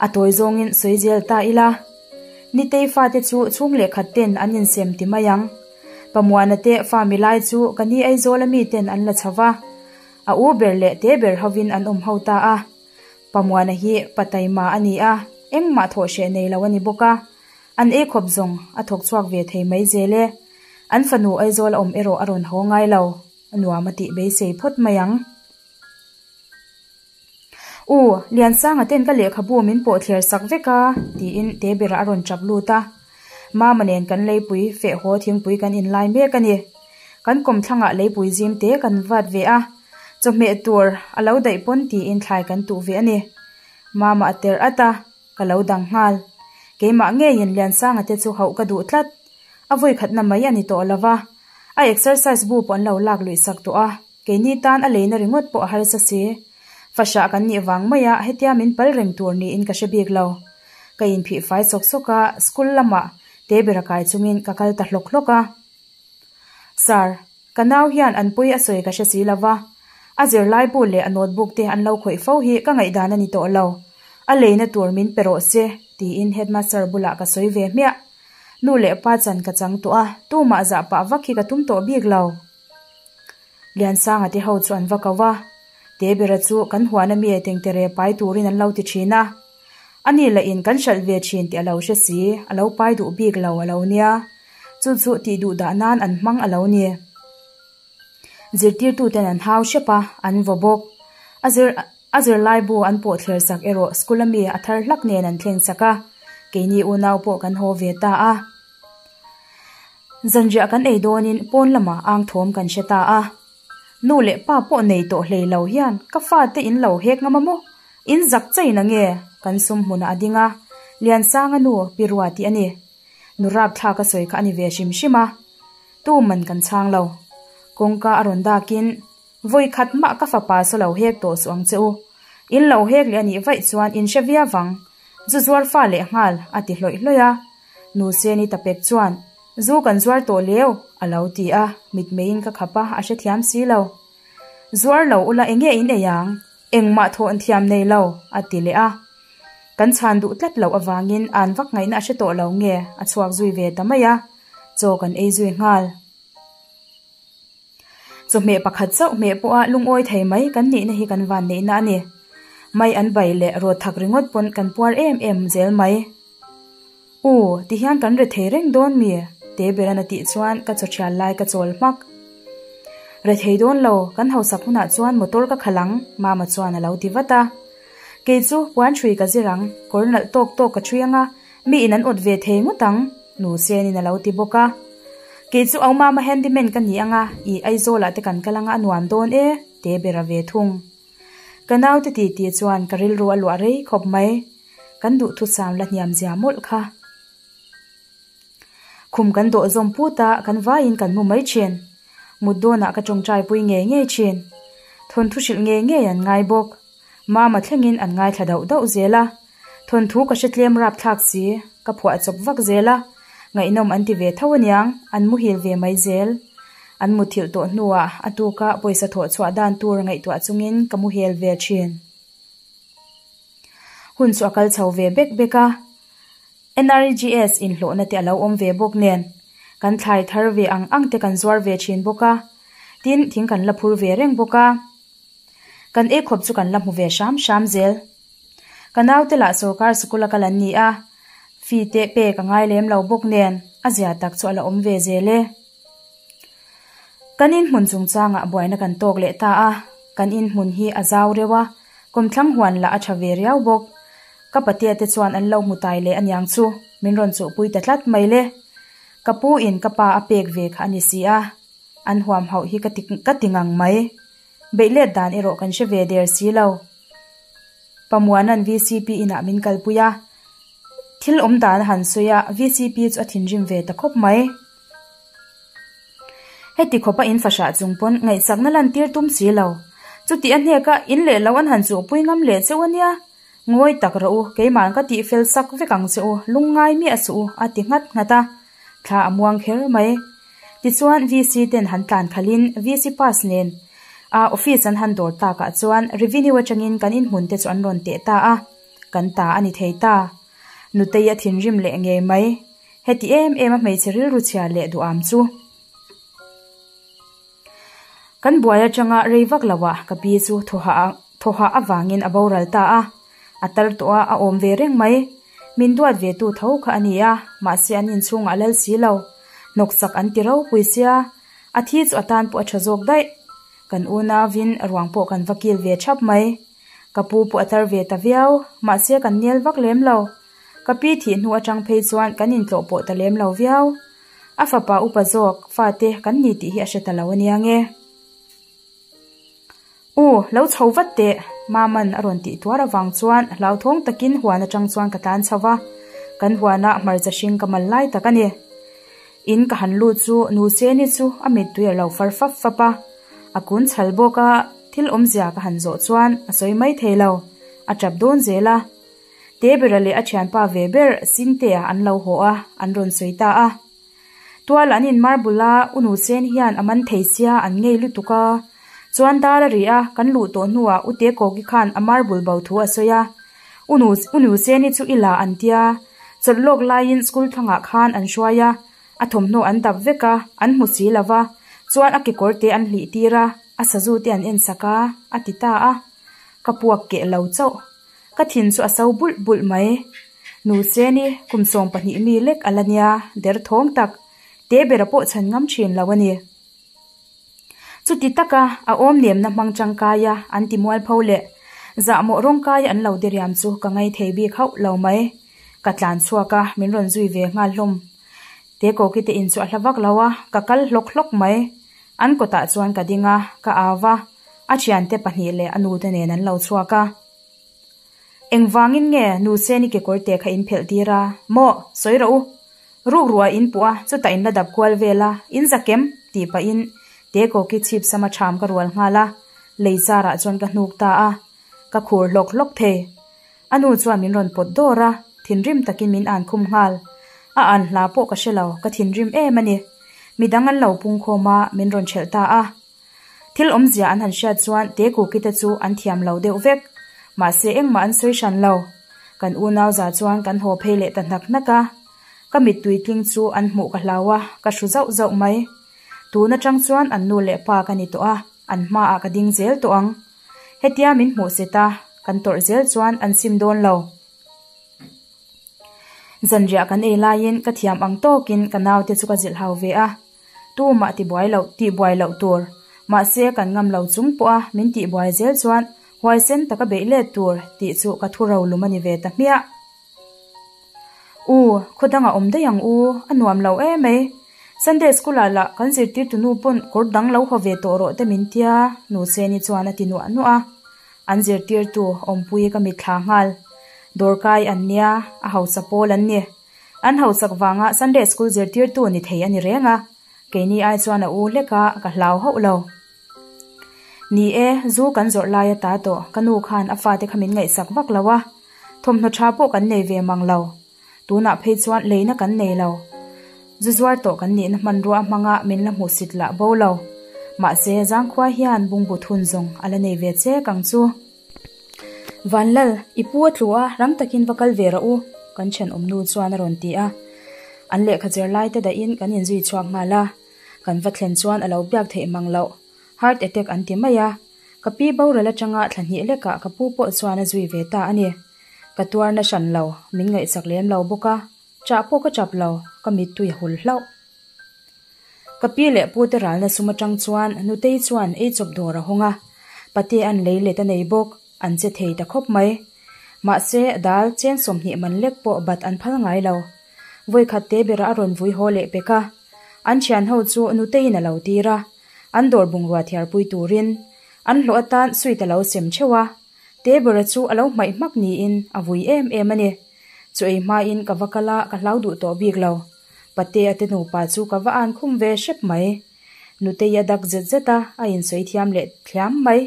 A tawi zawngin sawi zel ta ila, Nitei fate chu chhung leh khat ten an insem ti mai ang. Pamuana te fa milai chu ka ni Aizawl ami ten an la chho va, a u ber leh te ber hovin an awm ho ta a. Pamuana hi pa taima a ni a, engmah thawh hreh nei lo a ni bawk a, an ei khawp zawng a thawk chhuak ve thei mai zel e. An fanu Aizawl a awm erawh a rawn haw ngai lo, a nuam a tih beisei phawt mai ang. U, Liansanga ten ka lehkhabu min pawh thler sak vek a, tiin Tebera a rawn chap lut a. Mama nen kan leipui feh haw thingpui kan inlai mek a ni. Kan kawmthlangah leipui zim te kan vat ve a, chawhmeh tur a lo daih pawn tiin thlai kan tuh ve a ni. Mama a ter at a, ka lo dang nghal. Keimah ngeiin Liansanga te chu hauh ka duh tlat. A vawikhatna mai a ni tawh lo va, a exercise bu pawh an lo lak luih sak tawh a, keini tan a leina ringawt pawh a harsa si. Fahrah kan nih vang maia hetia min pal reng tur niin ka hre bik lo. Ka inphih fai sawk sawk a, school lamah te bera kai chungin ka kal ta hlawk hlawk a. Sir, ka nau hian an pui a sawi ka hre si lo va, a zirlai bu leh a notebook te an lo khawih fo hi ka ngaihdan a ni tawh lo. A leina tur min pe rawh se, tiin headmaster bulah ka sawi ve hmiah. Nu leh pa chan ka chang tawh a, tumah zah pah vak hi ka tum tawh bik lo. Liansanga te ho chu an va ko va, Tebera chu kan huan ami tengtere pai turin an lo ti thin a. Ani lah in kan hralh ve thin tih a lo hre si, a lo pai duh bik lo a lo nia. Chu chu tih duh dah nan an hmang a lo ni. Zirtirtuten an hau hrep a, an vaw bawk. A zir a zirlai bu an pawh thler sak erawh school ami a thar hlak nen an thleng sak a, keini unau pawh kan haw ve ta a. Zanriah kan ei dawnin pawn lamah ang thawm kan hre ta a. Nu leh pa pawh nei tawh hlei lo hian ka fate in lo hek ngam a maw? In zak chain ange? Kan sum hmunah a ding a, Liansanga nu Pi Ruati a ni. Nu rapthlak a sawi kha a ni ve hrim hrim a. Tu man kan chhang lo. Kawngka a rawn dakin, Vawi khat mah ka fapa saw lo hek tawh suh ang che u. In lo hek leh a nih vaih chuan in hre viau vang. Zu zuar fa leh nghal, a ti hlawih hlawih a. Nu Seni Tapek chuan, Zu kan zuar tawh leu, a lo ti a, mitmeiin ka khap a, a hrethiam si lo. Zuar lo ula enge in ei ang? Engmah thawh thiam nei lo, a ti leh a. Kan chhan duh tlat loh avangin an vak ngaihna a hre tawh lo nge, a chhuak zui ve ta mai a, chaw kan ei zui nghal. Chawhmeh pakhat chauh hmeh pawha lungawi thei mai kan nihna hi kan van neihna a ni. Mai an bai leh rawt thak ringawt pawn kan puar em em zel mai. U, tihian kan re thei reng dawn mi? Teberan a tih chuan ka chaw thial lai ka chawl hmak. Re thei dawn lo, kan hausak hunah chuan motor ka khalh ang, Mama chuan a lo ti vat a. Kei chu puan ṭhui ka zir ang, kawr nalh tawk tawk ka ṭhui ang a, mi in an awt ve thei ngawt ang, Nu Senin a lo ti bawk a. Kei chu au Mama handyman ka ni ang a, i Aizawlah te kan kal ang a, a nuam dawn e, Tebera ve thung. Ka naute titi chuan ka rilru a luah rei khawp mai. Kan duhthusam la hniam zia mawlh kha. Khum kan dawh zawm put a, kan vaiin kan mu mai thin. Mut dawnah ka tawngtai pui ngei ngei thin. Thawnthu hrilh ngei ngei an ngai bawk. Mama thlengin an ngaithla dauh dauh zel a. Thawnthu ka hre tlem rapthlak si, ka phuah chawp vak zel a. Ngaihnawm an ti ve tho aniang, an muhil ve mai zel. An muthilh tawh hnuah a tuka pawisa thawh chhuah dan tur ngaihtuah chungin ka muhel ve thin. Hun chu a kal chho ve bek bek a. NREGS inhlawhna te a lo awm ve bawk nen, kan thlai thar ve ang ang te kan zuar ve thin bawk a, tin thing kan la phur ve reng bawk a. Kan ei khawp chu kan la hmu ve hram hram zel. Ka naute lah sorkar sikul a kal an ni a, fee te pek a ngai lem lo bawk nen a zia tak chu a la awm ve zel e. Kan inhmun chungchangah buaina kan tawk leh ta a, kan inhmun hi a zau reuh a, kawmthlang huan lah a tha ve riau bawk. Ka patea te chuan an lo hmu tai leh aniang chu min rawn chuhpui ta tlat mai le. Ka pu in ka pa a pek ve kha a ni si a, an huam hauh hi ka ti ka ti ngang mai. Beih let dan erawh kan hre ve der si lo. Pamuana'n VCP inah min kalpui a, thil awm dan a han sawi a, VCP chu a thinrim ve ta khawp mai. Heti khawpa in fahrah chung pawn ngaihsakna lantir tum si lo. Chuti a hneka in leh lo an han chuhpui ngam leh cheu a nia. Ngawi tak rawh u, keima'n ka tihfel sak vek ang che u, lungngai miah suh u, a ti nghat nghat a. Thla a muang kher mai. Tichuan VC ten han tlan khalhin VC pass nen a office an han dawr takah chuan revenue atangin kan inhmun te chu an rawn teh ta a, kan ta a ni thei ta. Nutei a thinrim leh ngei mai. Heti em em a hmeichhe rilru chhia leh duham chu. Kan buai atanga rei vak lo ah ka pi chu thawhah avangin a boral ta a, a tar tawh a, a awm ve reng mai. Min duat ve tu tho kha a ni a, mahse an inchhungah a lal si lo. Hnawksak an ti ropui sia, a thi chu a tan pawh a tha zawk daih. Kan unauin ruang pawh kan va kil ve thap mai. Ka pu pawh a tar ve ta viau, mahse kan nel vak lem lo. Ka pi thih hnu atang phei chuan kan intlawh pawh ta lem lo viau. A fapa upa zawk fate kan ni tih hi a hre ta lo a nia nge. U, lo chho vat teh, Maman a rawn tih tuar avang chuan hlauthawng takin huan atang chuan ka tlan chho va, kan huanah hmarcha hring ka mal lai tak a ni. In ka han lut chu Nu Seni chu a mittui a lo far fap fap a, a kun chhal bawk a, thil awmzia ka han zawh chuan a sawi mai thei lo, a tap dawn zel a. Tebera leh a thianpa ve ber Sintea an lo haw a, an rawn sawi ta a. Tual an in mar bul a, U Nu Sen hian a man thei sia an ngei lutuk a. Chuan dar a ri a, kan luh tawh hnuah U Te Kawki khan a mar bul bo thu a sawi a. U Nu U Nu Seni chu i la an tia. Chawlh lawk laiin school thlangah khan an hruai a, a thawmhnaw an dap vek a, an hmu si lo va. Chuan a kekawr te an hlih tir a, a sazu te an en sak a, a ti ta a. Ka puak keh lo chauh. Ka thin chu a so bulh bulh mai. Nu Seni, kum 12 mi lek a la nia, der thawng tak, te bera pawh chhan ngam thin lo a ni. Chuti taka a awm nemna hmang tangkaia an ti mualpho leh zahmawh rawngkaia an lo diriam chu ka ngai thei bik hauh lo mai. Ka tlan chhuak a, min rawn zui ve nghal hlawm. Te kawki te in chu a hla vak lo a, ka kal hlawk hlawk mai. An kawtah chuan ka ding a, ka au va, a thiante pahnih leh a nute nen an lo chhuak a. Engvangin nge Nu Seni kekawr te kha in phelh tir a? Maw, sawi rawh u. Ruk ruah in puh a, chutah in la dap kual vel a, in zakem? tih pahin Te kawki chhip sama ṭham ka rual nghal a, lei zarah chuan ka hnuk ta a, ka khur hlawk hlawk thei. A nu chuan min rawn pawt dawr a, thinrim takin min an khum nghal. A an hla pawh ka hre lo, ka thinrim em a ni. Midang an lo pungkhawm a, min rawn ṭhelh ta a. Thil awmzia an han hriat chuan Te Kuki te chu an thiam lo deuh vek. Mahse engmah an sawi hran lo. Kan unau za chuan kan haw phei leh ta hnak hnak a. Ka mittui tling chu an hmuh ka hlau a, ka hru zauh zauh mai. Tun atang chuan an nu leh pa ka ni tawh a, an hmaah ka ding zel tawh ang. Hetia min hmuh set a, kan tawrh zel chuan an sim dawn lo. Zanriah kan ei laiin ka thiam ang tawkin ka naute chu ka zilh hau ve a. Tumah tibuai loh tihbuai loh tur. Mahse kan ngam lo chung pawha min tihbuai zel chuan huaisen taka beih let tur tih chu ka thu rolum a ni ve ta hmiah. U, khaw dangah awm daih ang u, a nuam lo em mai. Sunday school ah lah kan zirtirtu nu pawn kawr dang lo haw ve tawh rawh te min tia, Nu Seni chuan a ti nuah nuah a. An zirtirtu awmpui ka mitthla nghal. Dawrkai an nia, a hausa pawl an ni. An hausak vanga Sunday school zirtirtu ni thei a ni reng a, keini ai chuan a u hlek a, ka hlau hauh lo. Ni e, zu kan zawrh lai ata tawh, ka nu khan a fate kha min ngaihsak vak lo a, thawmhnaw tha pawh kan nei ve mang lo. Tunah phei chuan leina kan nei lo. Zu zuar tawh kan nihna hmanrua hmanga min la hmuhsit lah bo lo. Mahse, zangkhua hian bungbu thun zawng a la nei ve chek ang chu. Vanlal, i pu a tlu a, rang takin va kal ve rawh u, kan thenawm nu chuan a rawn ti a. An lehkha cher lai te dahin kan inzui chhuak nghal a. Kan va thlen chuan a lo biak theih mang loh. Heart attack an ti mai a. Ka pi boral atanga thla hnih lekah ka pu pawh chuan a zui ve ta a ni. Ka tuar na hran lo, min ngaihsak lem lo bawk a, chah pawh ka chap lo, ka mittui a hul hlauh. Ka pi leh pu te ralna sum atang chuan Nutei chuan eichawp dawr a hawng a, pate an lei let a nei bawk, an che thei ta khawp mai. Mahse, dal cheng 20 man lek pawh bat an phal ngai lo. Vawikhat te berah a rawn vui haw leh pek a. An thian ho chu Nuteiin a lo tir a, an dawr bungrua thiarpui turin an hlawh atan suit a lo sem theuh a. Tebera chu a lo hmaih hmak niin a vui em em a ni. Chu ei hmain ka va kal a, ka hlau duh tawh bik lo. Patea te nupa chu ka va an khum ve hrep mai. Nutei a dak zet zet a, a insawi thiam leh thliam mai.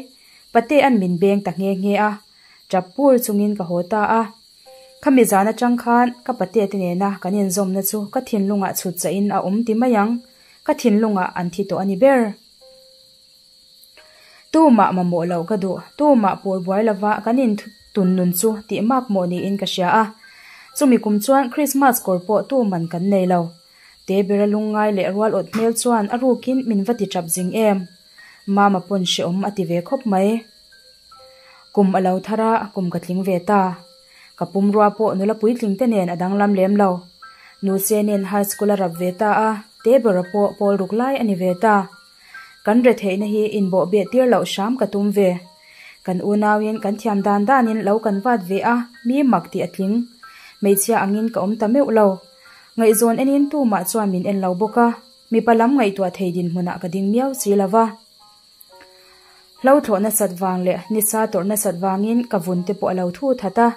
Patea'n min beng ta nghe nghe a, tap pur chungin ka haw ta a. Khami zan atang khan ka patea te nena kan inzawmna chu ka thinlungah chhut chahin a awm ti mai ang, ka thinlungah an thi tawh a ni ber. Tumah mamawh loh ka duh, tumah pawl buai lova kan in tun nun chu tih mak mawh niin ka hria a. Chumi kum chuan Christmas kawr pawh tuman kan nei lo. Te bera lungngai leh rual awt hmel chuan a rukin min va ti tap zing em. Mama pawn hrehawm a ti ve khawp mai. Kum a lo thar a, kum ka tling ve ta. Ka pumrua pawh nula puitling te nen a danglam lem lo. Nu Senin high school a rap ve ta a, te bera pawh pawl ruk lai a ni ve ta. Kan retheihna hi inbawh beh tir loh hram ka tum ve. Kan unauin kan thiam dan danin lo kan vat ve a, mi mak tih a tling. Hmeichhia angin ka awm ta meuh lo. Ngaihzawn enin tumah chuan min en lo bawk a, mipa lam ngaihtuah thei dinhmunah ka ding miau si lo va. Hlo thlawh nasat vang leh nisa tawrh nasat vangin ka vun te pawh a lo thu that a,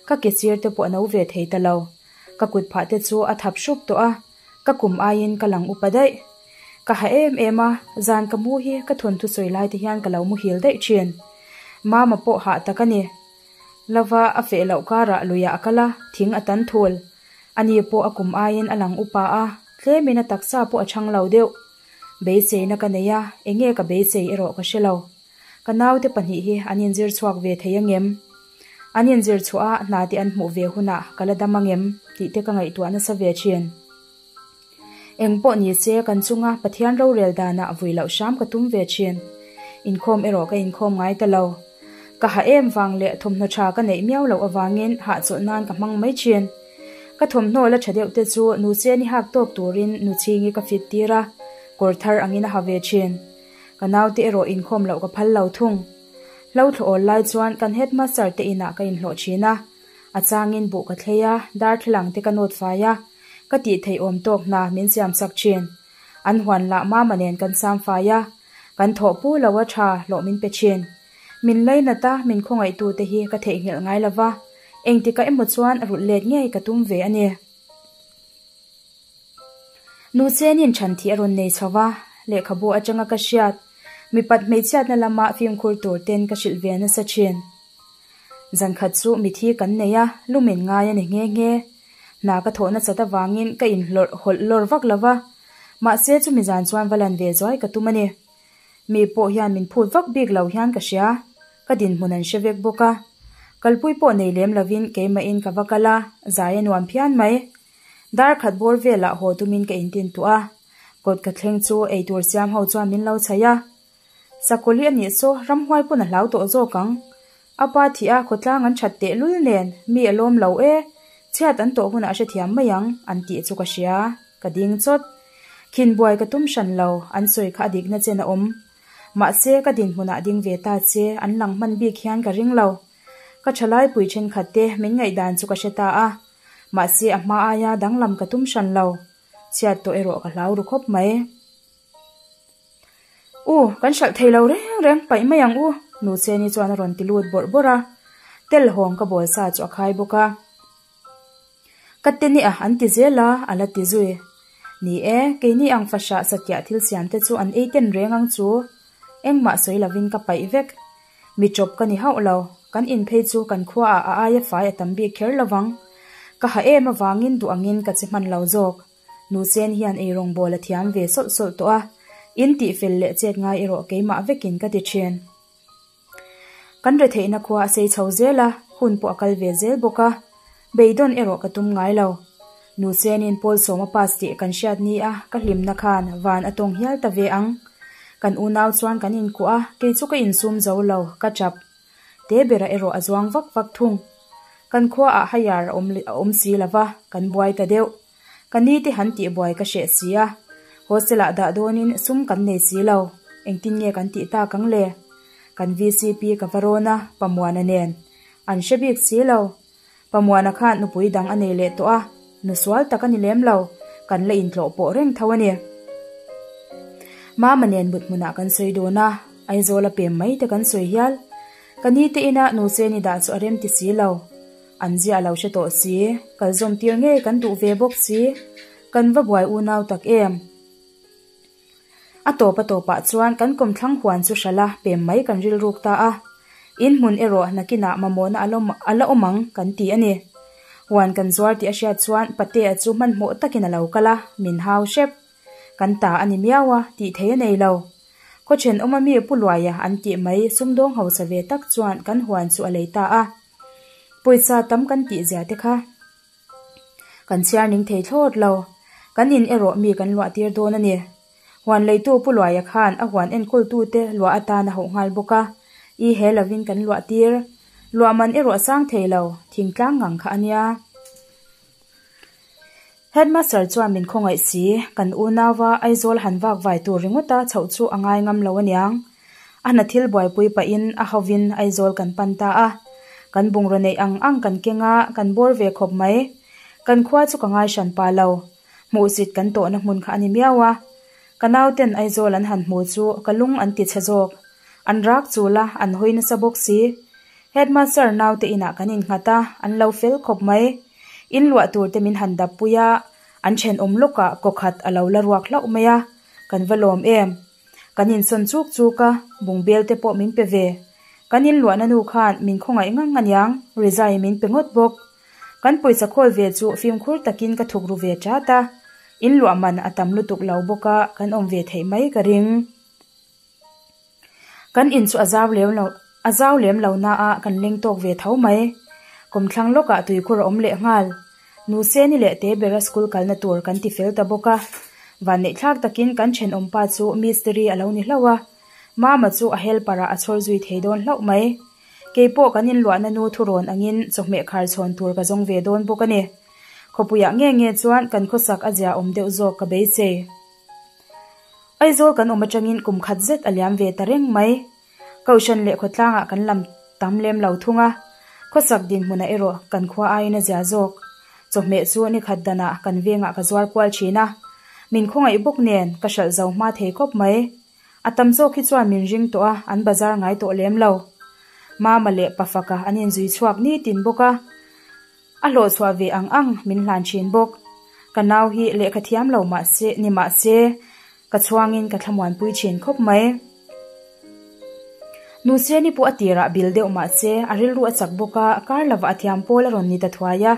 ka ke sir te pawh a no ve thei ta lo. Ka kut phah te chu a thap hrup tawh a, ka kum aiin ka lang upa daih. Ka ha em em a, zan ka mu hi ka thawnthu sawi lai te hian ka lo muhil daih thin. Mama pawh hah tak a ni. Lova a feh loh karah luiah a kal a, thing a tan thul. Ani pawh a kum aiin a lang upa a, tlemin a taksa pawh a chhang lo deuh. Beiseina ka nei a, enge ka beisei erawh ka hre lo. Ka naute pahnih hi an inzir chhuak ve thei angem? An inzir chhuah a, hna te an hmuh ve hunah ka la dam angem? tih te ka ngaihtuah nasa ve thin. Eng pawh ni se, kan chunga Pathian rorel danah vui loh hram ka tum ve thin. Inkhawm erawh ka inkhawm ngai ta lo. Ka ha em vang leh thawmhnaw tha ka neih miau loh avangin hahchawlh nan ka hmang mai thin. Ka thawmhnaw la tha deuh te chu nu cheni hak tawk turin nu chhingi ka fit tir a, kawr thar angin a ha ve thin. Ka naute erawh inkhawm loh ka phal lo thung. Hlo thlaw awl lai chuan kan headmaster te inah ka inhlawh thin a. A changin buh ka thlei a, darthlalang te ka nawt fai a, ka tih theih awm tawk hna min siam sak thin. An huan lah mama nen kan sam fai a, kan thawh pu lo a tha hlawh min pe thin. Min lainat a, min khawngaihtu te hi ka theihnghilh ngai lo va, engtikah emaw chuan rulh let ngei ka tum ve a ni. Nu chenin chhan thih a rawn nei chho va, lehkhabu atanga ka hriat, mipat hmeichhiatna lama fimkhur tur ten ka hrilh ve nasa thin. Zankhat chu mithi kan nei a, lumen ngai a ni nghe nghe. Hna ka thawh nasat avangin ka inhlawrh hawlh lawr vak lo va, mahse chumi zan chuan va lan ve zuai ka tum a ni. Mi pawh hian min phut vak bik lo hian ka hria, ka dinhmun an hre vek bawk a. Kalpui pawh nei lem lovin keimahin ka va kal a, zai a nuam phian mai. Dar khat bawr velah haw tumin ka intintuah a, kawt ka thleng chu eitur siam ho chuan min lo chhaih a. Sakawlhi a nih saw ramhuai pawn a hlau tawh zawk ang. A pa thih a khawtlang an that teh lul nen mi a lawm lo e, chhiat an tawh hunah a hrethiam mai ang an tih chu ka hria, ka ding chawt. Khin buai ka tum hran lo, an sawi kha a dikna chen a awm. Mahse ka dinhmunah ding ve ta che an lang hman bik hian ka ring lo. Ka thalai pui thenkhat te min ngaihdan chu ka hre ta a, mahse a hma aia danglam ka tum hran lo. Chhiat tawh erawh ka hlau ru khawp mai. U, kan hralh thei lo reng reng paih mai ang u, nu Cheni chuan a rawn ti lut bawrh bawrh a, tel hawng ka bawl sa chu a khai bawk a. Ka te nia an ti zel a, a la ti zui. Ni e, keini ang fahrah satliah thil siam te chu an ei ten reng ang chu. Engmah sawi lovin ka paih vek. Mi chawp ka ni hauh lo, kan in phei chu kan khuaah a aia fai a tam bik kher lovang. Ka ha em avangin duh angin ka che hman lo zawk. Nu Chen hian eirawngbawl a thiam ve sawlh sawlh tawh a, in tih fel leh chet ngai erawh keimah vekin ka ti thin. Kan retheihna khua a sei chho zel a, hun pawh a kal ve zel bawk a, beidawn erawh ka tum ngai lo. Nu Chenin pawl sawm a pass tih kan hriat ni a, ka hlimna khan van a tawng hial ta ve ang. Kan unau chuan kan inkuah a, kei chu ka insum zo lo, ka tap. Te bera erawh a zuang vak vak thung. Kan khuaah haiar a awm si lova, kan buai ta deuh. Ka ni te han tih buai ka hreh si a, hostel ah dah dawnin sum kan nei si lo, engtin nge kan tih tak ang le? Kan VCP ka va rawn a, Pamuana nen. An hre bik si lo. Pamuana khan nupui dang a nei leh tawh a, nu sual tak a ni lem lo, kan la intlawh pawh reng tho a ni. Mama nen mut hmunah kan sawi dawn a, Aizawl a pem mai te kan sawi hial. Ka ni te ina nu Cheni dah chu a rem ti si lo. An ziah lo hre tawh si, kal zawm tir ngei kan duh ve bawk si, kan va buai unau tak em? A tawp a tawpah chuan kan kawmthlang huan chu hralh a pem mai kan rilruk ta a, in hmun erawh nakinah mamawhna a la awm ang kan ti a ni. Huan kan zuar tih a hriat chuan Patea chu hmanhmawh takin a lo kal a, min hau hrep. Kan ta a ni miau a, tih thei a nei lo. Khaw thenawma mi Pu Luaia an tih mai sumdawng hausa ve tak chuan kan huan chu a lei ta a. Pawisa tam kan tih zia te kha kan chhiar ning thei thlawt lo. Kan in erawh mi kan luah tir dawn a ni. Huan leitu Pu Luaia khan a huan enkawltu te luah atan a hauh nghal bawk a. I he lovin kan luah tir. Luah man erawh a sang thei lo, thingtlang ngang kha a nia. Headmaster chuan min khawngaih si, kan unauva Aizawl han vak vai tur ringawta chhoh chu a ngai ngam lo aniang. A hna thil buaipui pahin a hovin Aizawl kan pan ta a. Kan bungraw neih ang ang kan keng a, kan bawr ve khawp mai. Kan khua chu ka ngai hran pa lo. Hmuhsit kan tawhna hmun kha a ni miau a. Ka nauten Aizawl an han hmu chu ka lung an ti chhe zawk. An rak chul a, an hawi nasa bawk si. Headmaster naute inah kan innghat a, an lo fel khawp mai. In luah tur te min han dap pui a, an thenawm lawkah kaw khat a lo la ruak hlauh mai a, kan va lawm em. Kan insawn chuk chuk a, bungbel te pawh min pe ve. Kan inluahna nu khan min khawngaih ngang aniang, rizai min pe ngawt bawk. Kan pawisa khawl ve chu fimkhur takin ka thuk ru ve chat a, inluah man a tam lutuk lo bawk a, kan awm ve theih mai ka ring. Kan in chu a zau lem lo a zau lem lo na a kan leng tawk ve tho mai. Kawmthlang lawkah tuikhur a awm leh nghal. Nuseni leh Tebera school kalna tur kan ti fel ta bawk a. Vanneihthlak takin kan thenawmpa chu mistiri a lo ni hlauh a. Mama chu a helper ah a chhawr zui thei dawn hlauh mai. Keipawh kan inluahna nu thurawn angin chawhmeh khar chhawn tur ka zawng ve dawn bawk a ni. Khawpuiah nge nge chuan kan khawsak a zia awm deuh zawk ka beisei. Aizawl kan awm atangin kum khat zet a liam ve ta reng mai. Kohhran leh khawtlangah kan lam tam lem lo thung a, khawsak dinhmunah erawh kan khua aiin a zia zawk. Chawhmeh chu ni khat danah kan vengah ka zuar kual thin a, min khawngaih bawk nen ka hralh zo hma thei khawp mai. A tam zawk hi chuan min ring tawh a, an bazar ngai tawh lem lo. Mama leh Pafaka an inzui chhuak nitin bawk a. A hlawh chhuah ve ang ang min hlan thin bawk. Ka nau hi lehkha thiam lo mah se, ni mah se, ka chhuangin ka thlamuanpui thin khawp mai. Nuseni pawh a tirah bil deuh mah se, a rilru a chak bawk a, kar lovah a thiam pawl a rawn ni ta thuai a.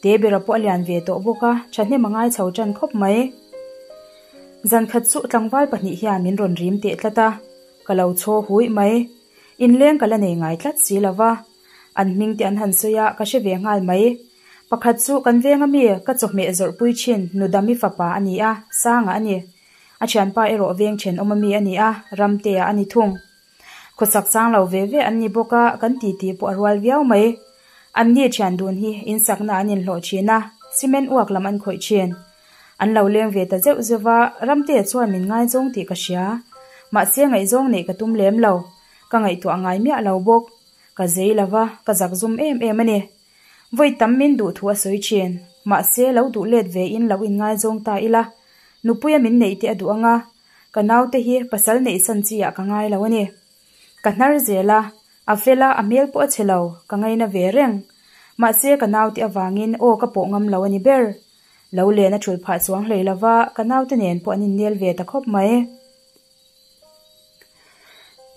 Tebera pawh a lian ve tawh bawk a, thahnem a ngai chho tan khawp mai. Zan khat chu tlangval pahnih hian min rawn rim teh tlat a, ka lo chhaw huih mai. Inleng ka la nei ngai tlat si lo va. An hming te an han sawi a, ka hre ve nghal mai. Pakhat chu kan veng ami ka chawhmeh zawrhpui thin Nudami fapa a ni a, Sanga a ni. A thianpa erawh veng thenawm ami a ni a, Ramtea a ni thung. Khawsak chang lo ve ve an ni bawk a, kan titi pawh a rual viau mai. An ni thian dun hi insakna an inhlawh thin a, cement uak lam an khawih thin. An lo leng ve ta zeuh zeuh va, Ramtea chuan min ngaizawng tih ka hria. Mahse ngaihzawng neih ka tum lem lo. Ka ngaihtuah ngai miah lo bawk. Ka zei lo va, ka zak zum em em a ni. Vawi tam min duh thu a sawi thin. Mahse, lo duh let ve in lo inngaizawng ta ila. Nupuia min neih te a duh ang a, ka naute hi pasal neih san chi ah ka ngai lo a ni. Ka hnar zel a, a fel a, a hmel pawh a chhe lo, ka ngaina ve reng. Mahse, ka naute avangin aw ka pawh ngam lo a ni ber. Lo len a thulh phah chuang hlei lo va, ka naute nen pawh an innel ve ta khawp mai.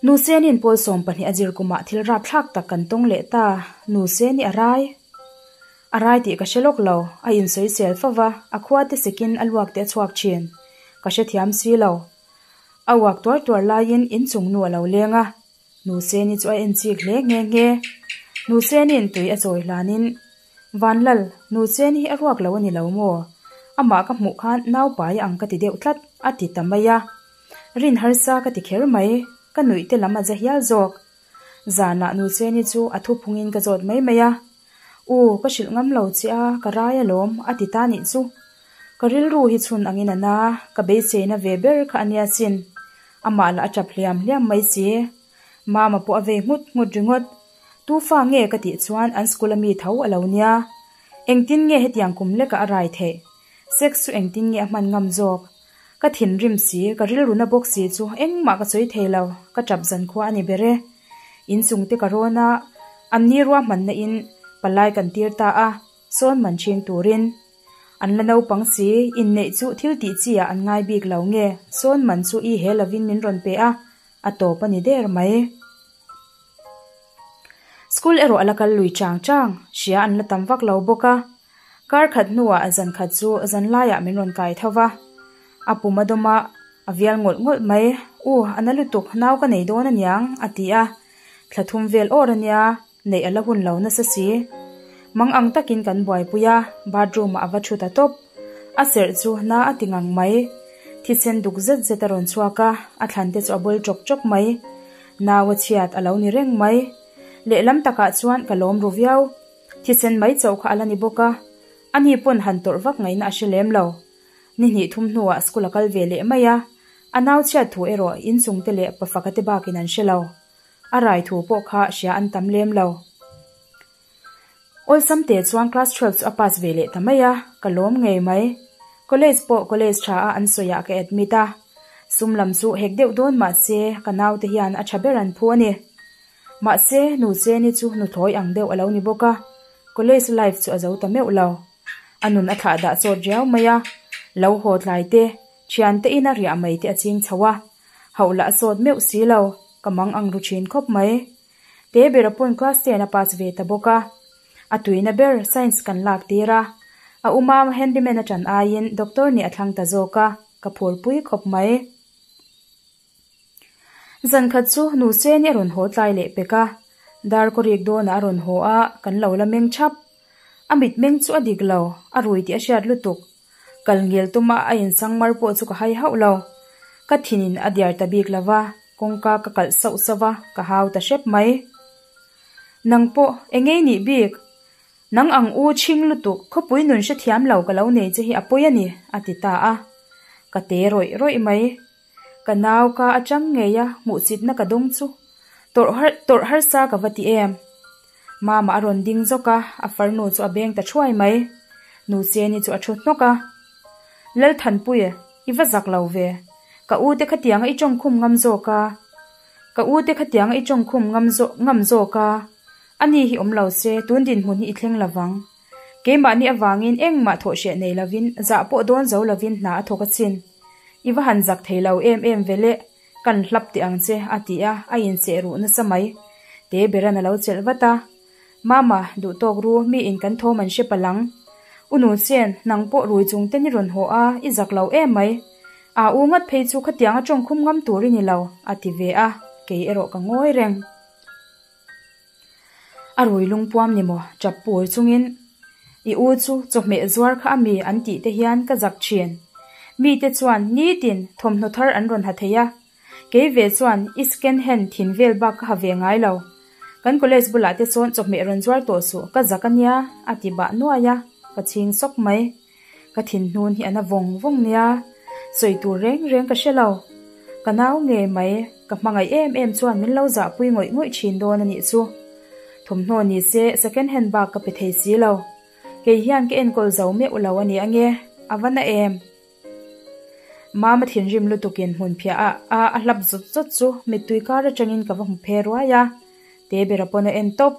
Nusenin pawl 12 a zir kumah thil rapthlak tak kan tawng leh ta, Nuseni a rai. A rai tih ka hre lawk lo, a insawisel fo va, a khua te sekin a luak te a chhuak thin. Ka hrethiam si lo. A uak tuar tuar laiin inchung nu a lo leng a, Nuseni chu a en chik hle nghe nghe. Nuseni'n tui a chawi hlanin, Vanlal, Nuseni hi a ruak lo a ni lo maw? Amah ka hmuh khan naupai ang ka ti deuh tlat, a ti ta mai a. Rin harsa ka ti kher mai, ka nuih te lam a za hial zawk. Zanah Nuseni chu a thuphungin ka zawt mai mai a. U, ka hrilh ngam lo che a, ka rai alawm, a ti ta nih chu. Ka rilru hi chhun angin a na, ka beiseina ve ber kha a nia sin. Amah lah a tap hliam hliam mai si. Mama pawh a vei nghut nghut ringawt. Tu fa nge ka tih chuan an school a mi tho a lo nia. Engtin nge hetiang kum lekah a rai theih? Sex chu engtin nge a hman ngam zawk? Ka thinrim si, ka rilru na bawk si chu engmah ka sawi thei lo, ka tap zan khua a ni ber e. Inchung te ka rawn a, an ni ruahmanna in palai kan tir ta a, sawn man ching turin. An la naupang si, inneih chu thil tih chi ah an ngai bik lo nge, sawn man chu i he lovin min rawn pe a, a tawp a ni der mai. School erawh a la kal lui chang chang, hria an la tam vak lo bawk a. Kar khat hnuah zan khat chu zan laiah min rawn kai tho va. A pum a dawm a, a vial ngawlh ngawlh mai. U, a na lutuk, nau ka nei dawn aniang, a ti a. Thla thum vel awr ania, neih a la hun lo nasa si. Mang ang takin kan buaipui a, bathroom ah a va thu ta tawp. A serh chu na a ti ngang mai. Thisen duk zet zet a rawn chhuak a, a thlan te chu a bawl chawk chawk mai. Nau a chhiat a lo ni reng mai. Lehlam takah chuan ka lawm ru viau. Thisen mai chauh kha a la ni bawk a, ani pawn han tawrh vak ngaihna a hre lem lo. Ni hnih thum hnuah school a kal ve leh mai a, a nau chhiat thu erawh inchung te leh pafaka te bakin an hre lo. A rai thu pawh kha hria an tam lem lo. Awlsam te chuan class 12 chu a pass ve leh ta mai a, ka lawm ngei mai. College pawh college tha a an sawiah ka admit a. Sum lam chu hek deuh dawn mah se ka naute hian a tha ber an phu a ni. Mahse, nu Seni chu nuthlawi ang deuh a lo ni bawk a, college life chu a zo ta meuh lo. A nun a thlah dah chawt riau mai a, lo haw tlai te, thiante ina riah mai te a ching chho a, hauh lah a sawt meuh si lo, ka mang ang ru thin khawp mai. Te bera pawn class ten a pass ve ta bawk a, a tuina ber science kan lak tir a, a umam handyman a ṭan aiin doctor nih a thlang ta zawk a, ka phurpui khawp mai. Zan khat chu nu Seni a rawn haw tlai leh pek a, dar kaw rik dawnah a rawn haw a, kan lo la meng thap. A mit meng chu a dik lo, a rui tih a hriat lutuk. Kal ngel tuma a insang mar pawh chu ka hai hauh lo. Ka thinin a diar ta bik lo va, kawngka ka kalh sauh sauh a, ka hau ta hrep mai. Nang pawh engei nih bik? Nang ang u chhing lutuk, khawpui nun hrethiam lo ka lo nei che hi a pawi a ni, a ti ta a. Ka te rawih rawih mai. Ka nau ka atang ngei a hmuhchitna ka dawng chu tawrh har tawrh harsa ka va ti em. Mama a rawn ding zawk a, a farnu chu a beng ta thuai mai. Nu Seni chu a thu hnawk a. Lalthanpui, i va zak lo ve. Ka u te khatianga i tawngkhum ngam zawk a. Ka u te khatianga i tawngkhum ngam zawk ngam zawk a. Ani hi awm lo se, tun dinhmun hi i thleng lovang. Keimahni avangin engmah thawh hreh nei lovin, zah pawh dawn zo lovin hna a thawk asin. I va han zak thei lo em em ve le, kan hlap teh ang che, a ti a, a inseh ruh nasa mai. Te beran a lo chelh vat a. Mama, duh tawk ru, mi in kan thawm an hre palh ang. U Nuchen, nang pawh rui chung ten i rawn haw a, i zak lo em mai. Aa u ngat phei chu khatiang a tawngkhum ngam tur i ni lo, a ti ve a, kei erawh ka ngawi reng. A rui lungpuam ni maw? Tap pur chungin, I u chu chawhmeh zuar kha a mi an tih te hian ka zak thin. Mite chuan nitin thawmhnaw thar an rawn ha thei a. Kei ve chuan i second hand thin vel bak ka ha ve ngai lo. Kan college bulah te sawn chawhmeh rawn zuar tawh suh, ka zak a nia, a ti bah nuai a, ka chhing sawk mai. Ka thinhnun hi a na vawng vawng nia, sawi tur reng reng ka hre lo. Ka nau ngei mai, ka hmangaih em em chuan min lo zahpui ngawih ngawih thin dawn a nih chu. Thawmhnaw ni se second hand bak ka pe thei si lo. Kei hian ka enkawl zo meuh lo a ni ange, a va na em? Mama thinrim lutukin hmunphiah a a a hlap zawt zawt chu mittui kar atangin ka va hmu phe ruai a, te bera pawn a en tawp.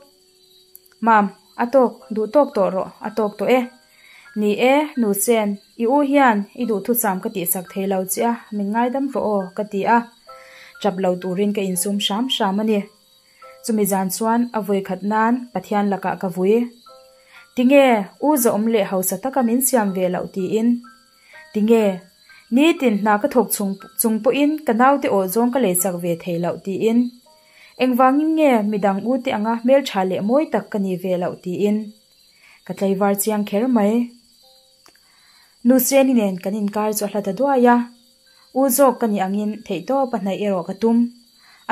Mam, a tawk, duh tawk tawh rawh, a tawk tawh e. Ni e, nu Sen, i u hian i duhthusam ka tihsak thei lo che a, min ngaidam rawh aw, ka ti a. Tap lo turin ka insum hram hram a ni. Chumi zan chuan a vawikhat nan Pathian lakah ka vui. Tinge, u zawm leh hausa taka min siam ve loh tiin. Tinge, nitin hna ka thawk chung chung pawhin ka naute aw zawng ka lei chak ve thei loh tiin. Engvangin nge midang u te anga hmeltha leh mawi tak ka ni ve loh tiin ka tlaivar chiang kher mai. Nu Seni nen kan inkar chu a hla ta duai a, u zawk ka nih angin theihtawp a hnaih erawh ka tum.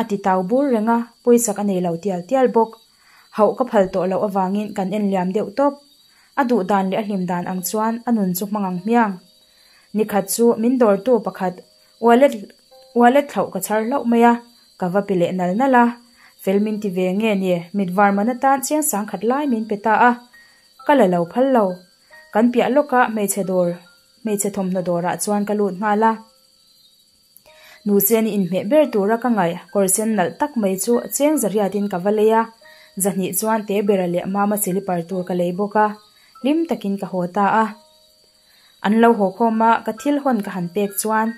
A ti tau bur reng a, pawisak a nei lo tial tial bawk. Hauh ka phal tawh loh avangin kan en liam deuh tawp. A duh dan leh a hlim dan ang chuan a nun chu hmang ang hmiang. Nikhat chu min dawrtu pakhat Wallet wallet thlauh ka chhar hlauh mai a, ka va pe leh nal nal a. Fel min ti ve nge ni, mit var man atan chiang sang khat lai min pe ta a. Ka la lo phal lo. Kan piah lawka hmeichhe dawr, hmeichhe thawmhnaw dawrah chuan ka lut nghal a. Nu Seni inhmeh ber tura ka ngaih kawr sen nalh tak mai chu cheng zariatin ka va lei a. Zahnih chuan te bera leh mama silipar tur ka lei bawk a. Hlim takin ka haw ta a. An lo haw khawm a, ka thil hawn ka han pek chuan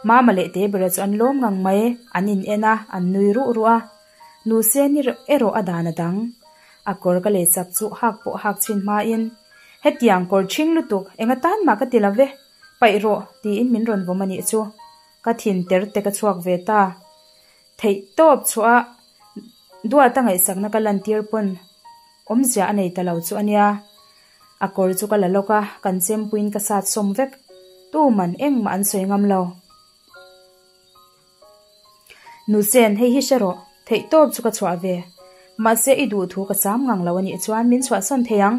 Mama leh Tebera chu an lawm ngang mai, an in en a, an nui ruh ruh a. Nu Seni erawh a dan a dang. A kawr ka lei chak chu hak pawh hak chhin hmain, Hetiang kawr ṭhing lutuk, enga tan mah ka ti lo ve, paih rawh, tiin min rawn vawm a nih chu. Ka thin ter te ka chhuak ve ta. Theih tawp chhuah a, duata ngaihsakna ka lantir pawn Awmzia a nei ta lo chu a nia. A kawr chu ka la lawk a, kan chempuiin ka sat sawm vek. Tuman engmah an sawi ngam lo. Nusen, hei hi hre rawh. Theihtawp chu ka chhuah ve. Mahse i duh thu ka cham ngang lo a nih chuan min chhuahsan thei ang.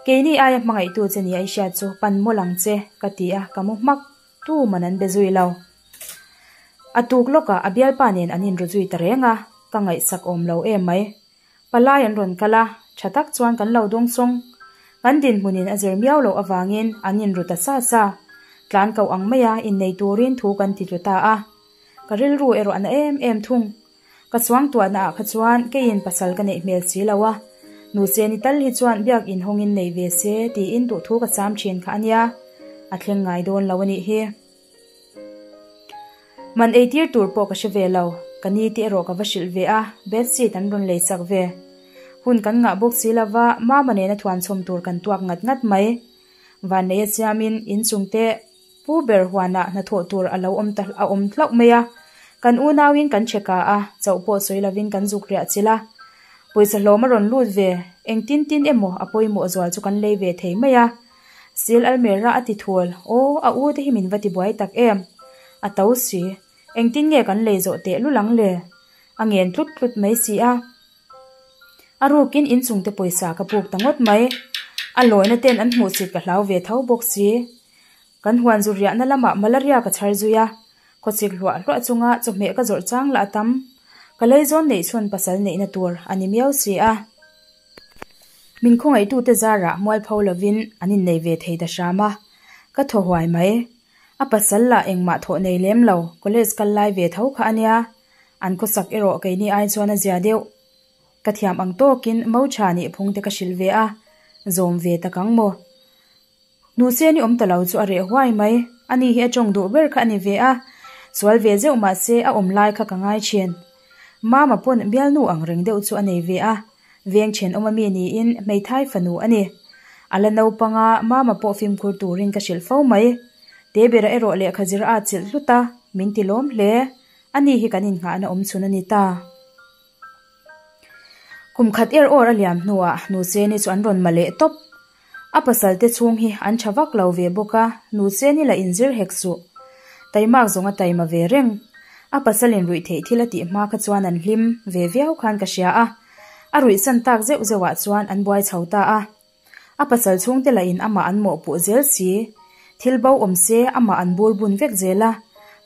Keini aia hmangaihtu che nia i hriat chu pan mawlh ang che, ka ti a, ka mu hmak. Tuman an be zui lo. A tuk lawkah a bialpa nen an inru zui ta reng a, ka ngaihsak awm lo em mai. Palai an rawn kal a, Tha tak chuan kan lo dawngsawng. Kan dinhmunin a zir miau loh avangin an inru ta sa sa. Tlan koh ang maia innei turin thu kan ti tlu ta a. Ka rilru erawh a na em em thung. Ka chuangtuahna ah kha chuan keiin pasal ka neih hmel si lo a, nu Seni tal hi chuan biak inhawngin nei ve se tiin duhthu ka sam thin kha a nia, a thleng ngai dawn lo a nih hi. Man ei tir tur pawh ka hre ve lo, ka ni te erawh ka va hrilh ve a, bedsheet an rawn lei sak ve. Hun kan ngah bawk si lova, Mama nena thuanchhawm tur kan tuak ngat ngat mai. Vanneia siamin inchung te Pu ber huanah hnathawh tur a lo awm ta a awm hlauh mai a, kan unauin kan che ka a, chauh pawh sawi lovin kan zuk riah chilh a. Pawisa hlawm a rawn lut ve, engtin tin emaw a pawimawh zual chu kan lei ve thei mai a. Sil Almera a ti thul, Aw, a u te hi min va ti buai tak em? A to si, engtin nge kan lei zawh teh lul ang le? A ngen tlut tlut mai si a. A rukin inchungte pawisa ka puk ta ngawt mai. A lawina ten an hmuhsit ka hlau ve tho bawk si. Kan huan zu riahna lamah malaria ka chhar zui a, khawchik hluah hluah chunga chawhmeh ka zawrh chang lah a tam. Ka leizawn neih chhun pasal neihna tur a ni miau si a. Min khawngaihtute zarah mualpho lovin an innei ve thei ta hram a, ka thaw huai mai. A pasal lah engmah thawh nei lem lo, college kal lai ve tho kha a nia. An khawsak erawh keini ai chuan a zia deuh. Ka thiam ang tawkin Mocha nih phung te ka hrilh ve a, zawm ve tak ang maw? Nuhseni awm ta lo chu a reh huai mai. Ani hi a tawng duh ber kha a ni ve a, sual ve zeuh mah se a awm lai kha ka ngai thin. Mama pawn bialnu ang reng deuh chu a nei ve a, veng thenawm ami niin hmeithai fanu a ni. A la naupang a, Mama pawh fimkhur turin ka hrilh fo mai. Tebera erawh lehkha zir a chilh hlut a, min ti lawm hle. Ani hi kan innghahna awm chhun a ni ta. Kum khat er awr a liam hnuah Nucheni chu an rawn ma leh tawp. A pasal te chhung hi an tha vak lo ve bawk a, Nucheni la inzir hek suh. Taimak zawng a taima ve reng. A pasal in ruih theih thil a tih hma kha chuan an hlim ve viau khan ka hria a. A ruih san tak zeuh zeuh ah chuan an buai chho ta a. A pasal chhungte lah in amah an mawhpuh zel si. Thil bo awm se amah an bur bun vek zel a,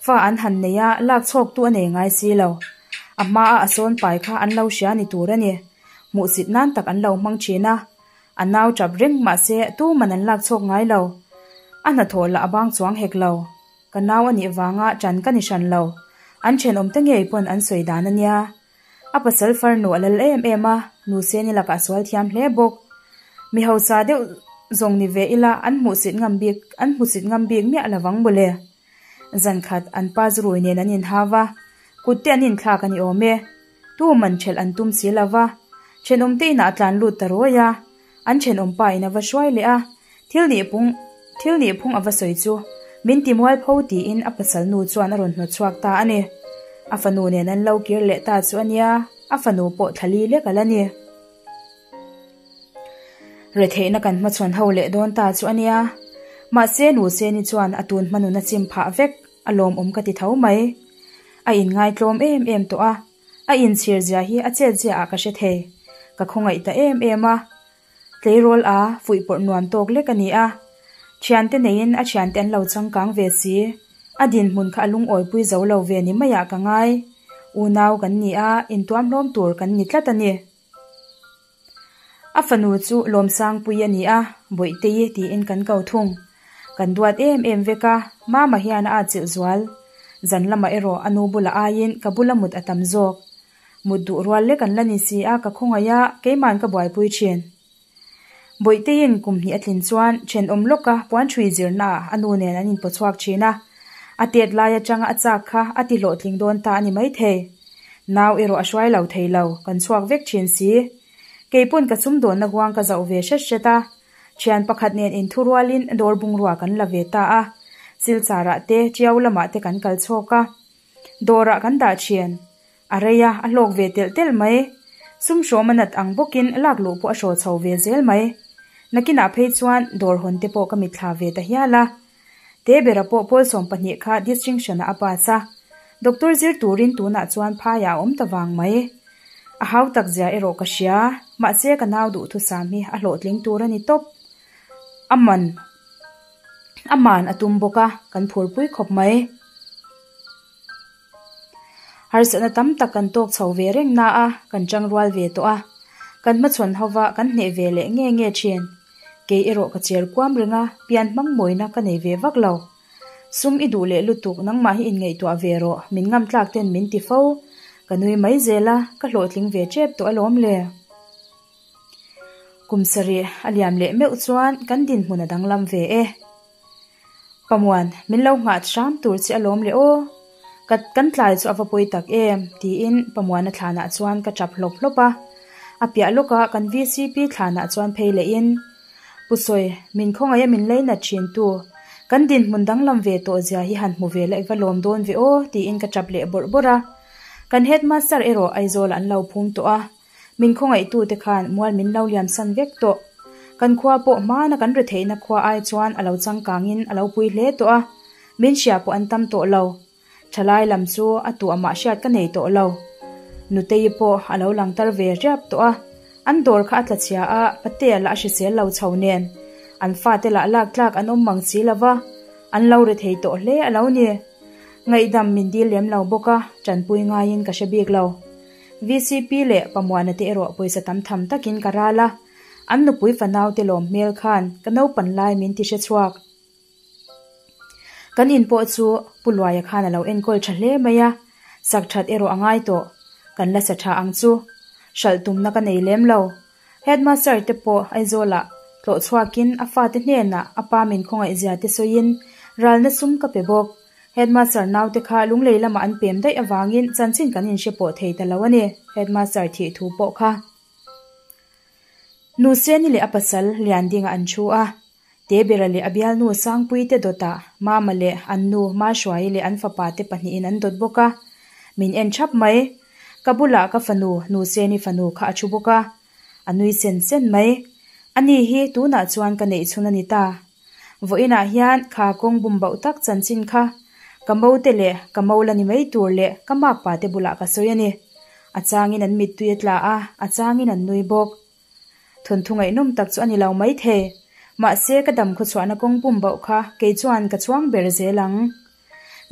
fa an han nei a, lak chhawk tu a nei ngai si lo. A hma a a sawn pai kha an lo hria ni tur a ni. Hmuhsit nan tak an lo hmang thin a. A nau tap reng mahse tuman an lak chhawk ngai lo. A hnathawh lah a bang chuang hek lo. Ka nau a nih vanga ṭan ka ni hran lo. An ṭhenawmte ngei pawn an sawi dan a nia. A pasal farnu a lal em em a, Nuseni lakah a sual thiam hle bawk. Mi hausa deuh zawng ni ve ila an hmuhsit ngam bik an hmusit ngam bik miah lovang mawle. Zan khat an pa zurui nen an inhau a, kut te an inthlak a ni awm e. Tu man ṭhelh an tum si lova, ṭhenawmte inah a tlan lut ta rawi a, an ṭhenawm pa in a va hruai leh a, thil nih pung thil nih phung a va sawi chu min ti mual pho tiin a pasal nu chuan a rawn hnawt chhuak ta a ni. A fanu nen an lo kir leh ta chu a nia, a fanu pawh thla li lek a la ni. Retheihna kan hmachhawn ho leh dawn ta chu a nia. Mahse nu Seni chuan a tun hmanun a chim phah vek, a lawmawm ka ti tho mai. A inngai tlawm em em tawh a, a inchhir zia hi a chet zia ah ka hre thei. Ka khawngaih ta em em a. Tleirawl a fuihpawrh nuam tawk lek a ni a. Thiante neiin a thiante an lo changkang ve si. A dinhmun kha a lungawipui zo lo ve ni maiah ka ngai. Unau kan ni a, intuam hlawm tur kan ni tlat a ni. A fanu chu Lawmsangpui a ni a, Bawihtei tiin kan ko thung. Kan duat em em vek a, Mama hian a atchilh zual. Zan lamah erawh a nu bulah aiin ka bula mut a tam zawk. Mut duh rual lek an la ni si a, ka khawngaih a, keima'n ka buaipui thin. Bawihteiin kum hnih a tlin chuan thenawm lawka puanṭhui zirnaah a nu nen an inpawchhuak thin a. A tet lai atanga a chak kha a ti hlawhtling dawn ta a ni maithei. Nau erawh a hruai lo thei lo, kan chhuak vek thin si. Keipawn ka sumdawnna huang ka zauh ve hret hret a. Thian pakhat nen inthurualin dawr bungrua kan la ve ta a. Silchar-ah te, Tiau lamah te kan kal chhawk a. Dawrah kan dah thin. A rei a, a hlawk ve telh telh mai. Sum hrawm a nat ang bawkin lak luh pawh a hraw chho ve zel mai. Nakinah phei chuan dawr hawn te pawh ka mitthla ve ta hial a. Te bera pawh pawl 12 kha distinction ah a pass a. Doctor zir turin tunah chuan phaiah a awm ta vang mai. A hau tak zia erawh ka hria, mahse ka nau duhthusam hi a hlawhtling tur a ni tawp. A man a man a tum bawk a, kan phurpui khawp mai. Harsatna tam tak kan tawk chho ve reng na a, kan tangrual ve tawh a. Kan hmachhawn hova kan hneh ve leh nge nge thin. Kei erawh ka cher kuam reng a, pian hmang mawina ka nei ve vak lo. Sum i duh leh lutuk nangmah hi inngaihtuah ve rawh, min ngam tlak ten min ti fo. Ka nui mai zel a, ka hlawhtling ve tep tawh alawm le. Kum sarih a liam leh meuh chuan kan dinhmun a danglam ve e. Pamuan, min lo nghah hram tur che alawm le aw. Ka kan tlai chu a va pawi tak em? tiin Pamuana thlanah chuan ka tap hlawp hlawp a. A piah lawka kan VCP thlanah chuan phei lehin, Pu Sawi, min khawngaih a min leinat thin tu, kan dinhmun danglam ve tawh zia hi han hmu ve la i va lawm dawn ve aw, tiin ka tap leh bawrh bawrh a. Kan headmaster erawh Aizawlah an lo phum tawh a. Min khawngaihtute khan mual min lo liamsan vek tawh. Kan khua pawh hmana kan retheihna khua ai chuan a lo changkangin a lo pui hle tawh a, min hria pawh an tam tawh lo. Thalai lam chu a tuah mah hriat ka nei tawh lo. Nutei pawh a lo lang tar ve riap tawh a, an dawr kha a tla chhia a, patea lah a hrisel lo chho nen. An fate lah lak tlak an awm mang si lo va, an lo rethei tawh hle a lo ni. Ngaihdam min dil lem lo bawk a, tanpui ngaiin ka hre bik lo. VCP leh Pamuana te erawh pawisa tam tham takin ka ral a, an nupui fanau te lawm hmel khan ka naupan lai min ti hre chhuak. Kan in pawh chu Pu Luaia khan a lo enkawl tha hle mai a, sak that erawh a ngai tawh, kan la sa tha ang chu. Hralh tumna ka nei lem lo. Headmaster te pawh Aizawlah tlawh chhuakin a fate hnenah a pa min khawngaih zia te sawiin ralna sum ka pe bawk. Headmaster naute kha lunglei lamah an pem daih avangin chanchin kan inhre pawh thei ta lo a ni, Headmaster thih thu pawh kha. Nu Seni leh a pasal Liandinga an thu a, Tebera leh a bialnu Sangpui te dawtah Mama leh an nu Mahruaii leh an fapa te pahnihin an dawt bawk a, min en thap mai. Ka bulah ka fanu Nu Seni fanu kha a thu bawk a, a nui sen sen mai. Ani hi tunah chuan ka neih chhun a ni ta. Vawiinah hian kha kawng bum bauh tak chanchin kha ka mo te leh ka mo la ni mai tur leh ka makpa te bulah ka sawi a ni. A changin an mittui a tla a, a changin an nui bawk. Thawnthu ngaihnawm tak chu a ni lo maithei. Mahse ka dam khawchhuahna kawng bum bauh kha kei chuan ka chhuang ber zel ang.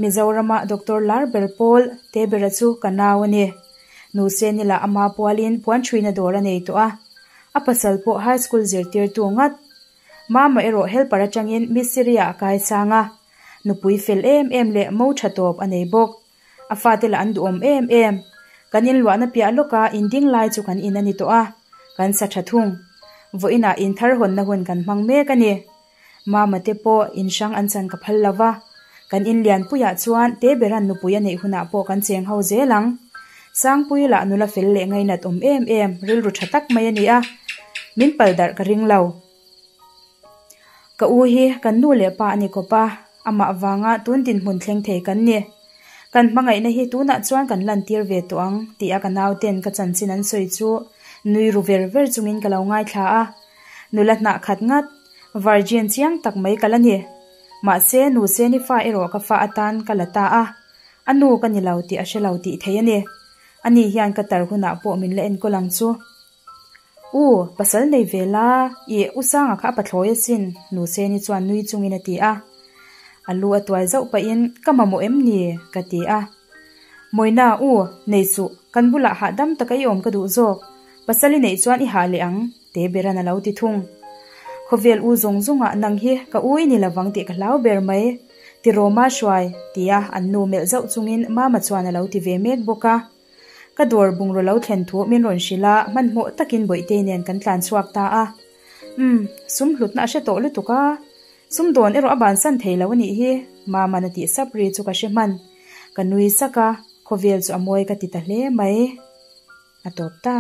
Mizorama Doctor lar ber pawl Tebera chu ka nau a ni. Nu Senila ama pualin puanṭhuina dawr a nei tawh a. A pasal pawh high school zirtirtu ngat. Mama erawh helper atangin Misiri ah a kai sang a, nupui fel em em leh mo tha tawp a nei bawk. A fate lah an duhawm em em. Kan inluahna piah lawka inding lai chu kan in a ni tawh a, kan sa tha thung. Vawiinah in thar hawnna hun kan hmang mek a ni. Mama te pawh in hrang an chan ka phal lo va, kan in lianpuiah chuan te beran nupui a neih hunah pawh kan cheng ho zel ang. Sangpui lah nula fel leh ngainat awm em em, rilru tha tak mai a ni a, min pal darh ka ring lo. Ka u hi kan nu leh pa a ni kawp a, amah vanga tun dinhmun thleng thei kan ni. Kan hmangaihna hi tunah chuan kan lantir ve tawh ang tih a ka nauten ka chanchin an sawi chu nui ru ver ver chungin ka lo ngaithla a. Nula hnah khat ngat, virgin chiang tak mai ka la ni. Mahse, nu Seni fa erawh ka fa atan ka la ta a. A nu ka ni lo tih a hre lo tih thei a ni. Ani hian ka tar hunah pawh min la enkawl ang chu. U, pasal nei ve la, i U Sanga kha a pathlawi asin, Nu Seni chuan nui chungin a ti a. A lu a tuai zauh pahin, Ka mamawh em ni? ka ti a. Mawina, U, nei suh, kan bulah hahdam taka i awm ka duh zawk. Pasal i neih chuan i hah leh ang, te beran a lo ti thung. Khawvel u zawng zawngah nang hi ka u i ni lovang tih ka hlau ber mai. Ti Roma hruai, tia an nu melh zauh chungin Mama chuan a lo ti ve mek bawk a. Ka dawr bungraw lo thlen thu min rawn hrilh a, hmanhmawh takin Bawihtei nen kan tlan chhuak ta a. Umm, sum hlutna a hre tawh lutuk a, sum dawn erawh a bansan thei lo a nih hi, Mama'n a tih sap ri chu ka hre hman. Ka nui sak a, khawvel chu a mawi ka ti ta hle mai. A tawp ta.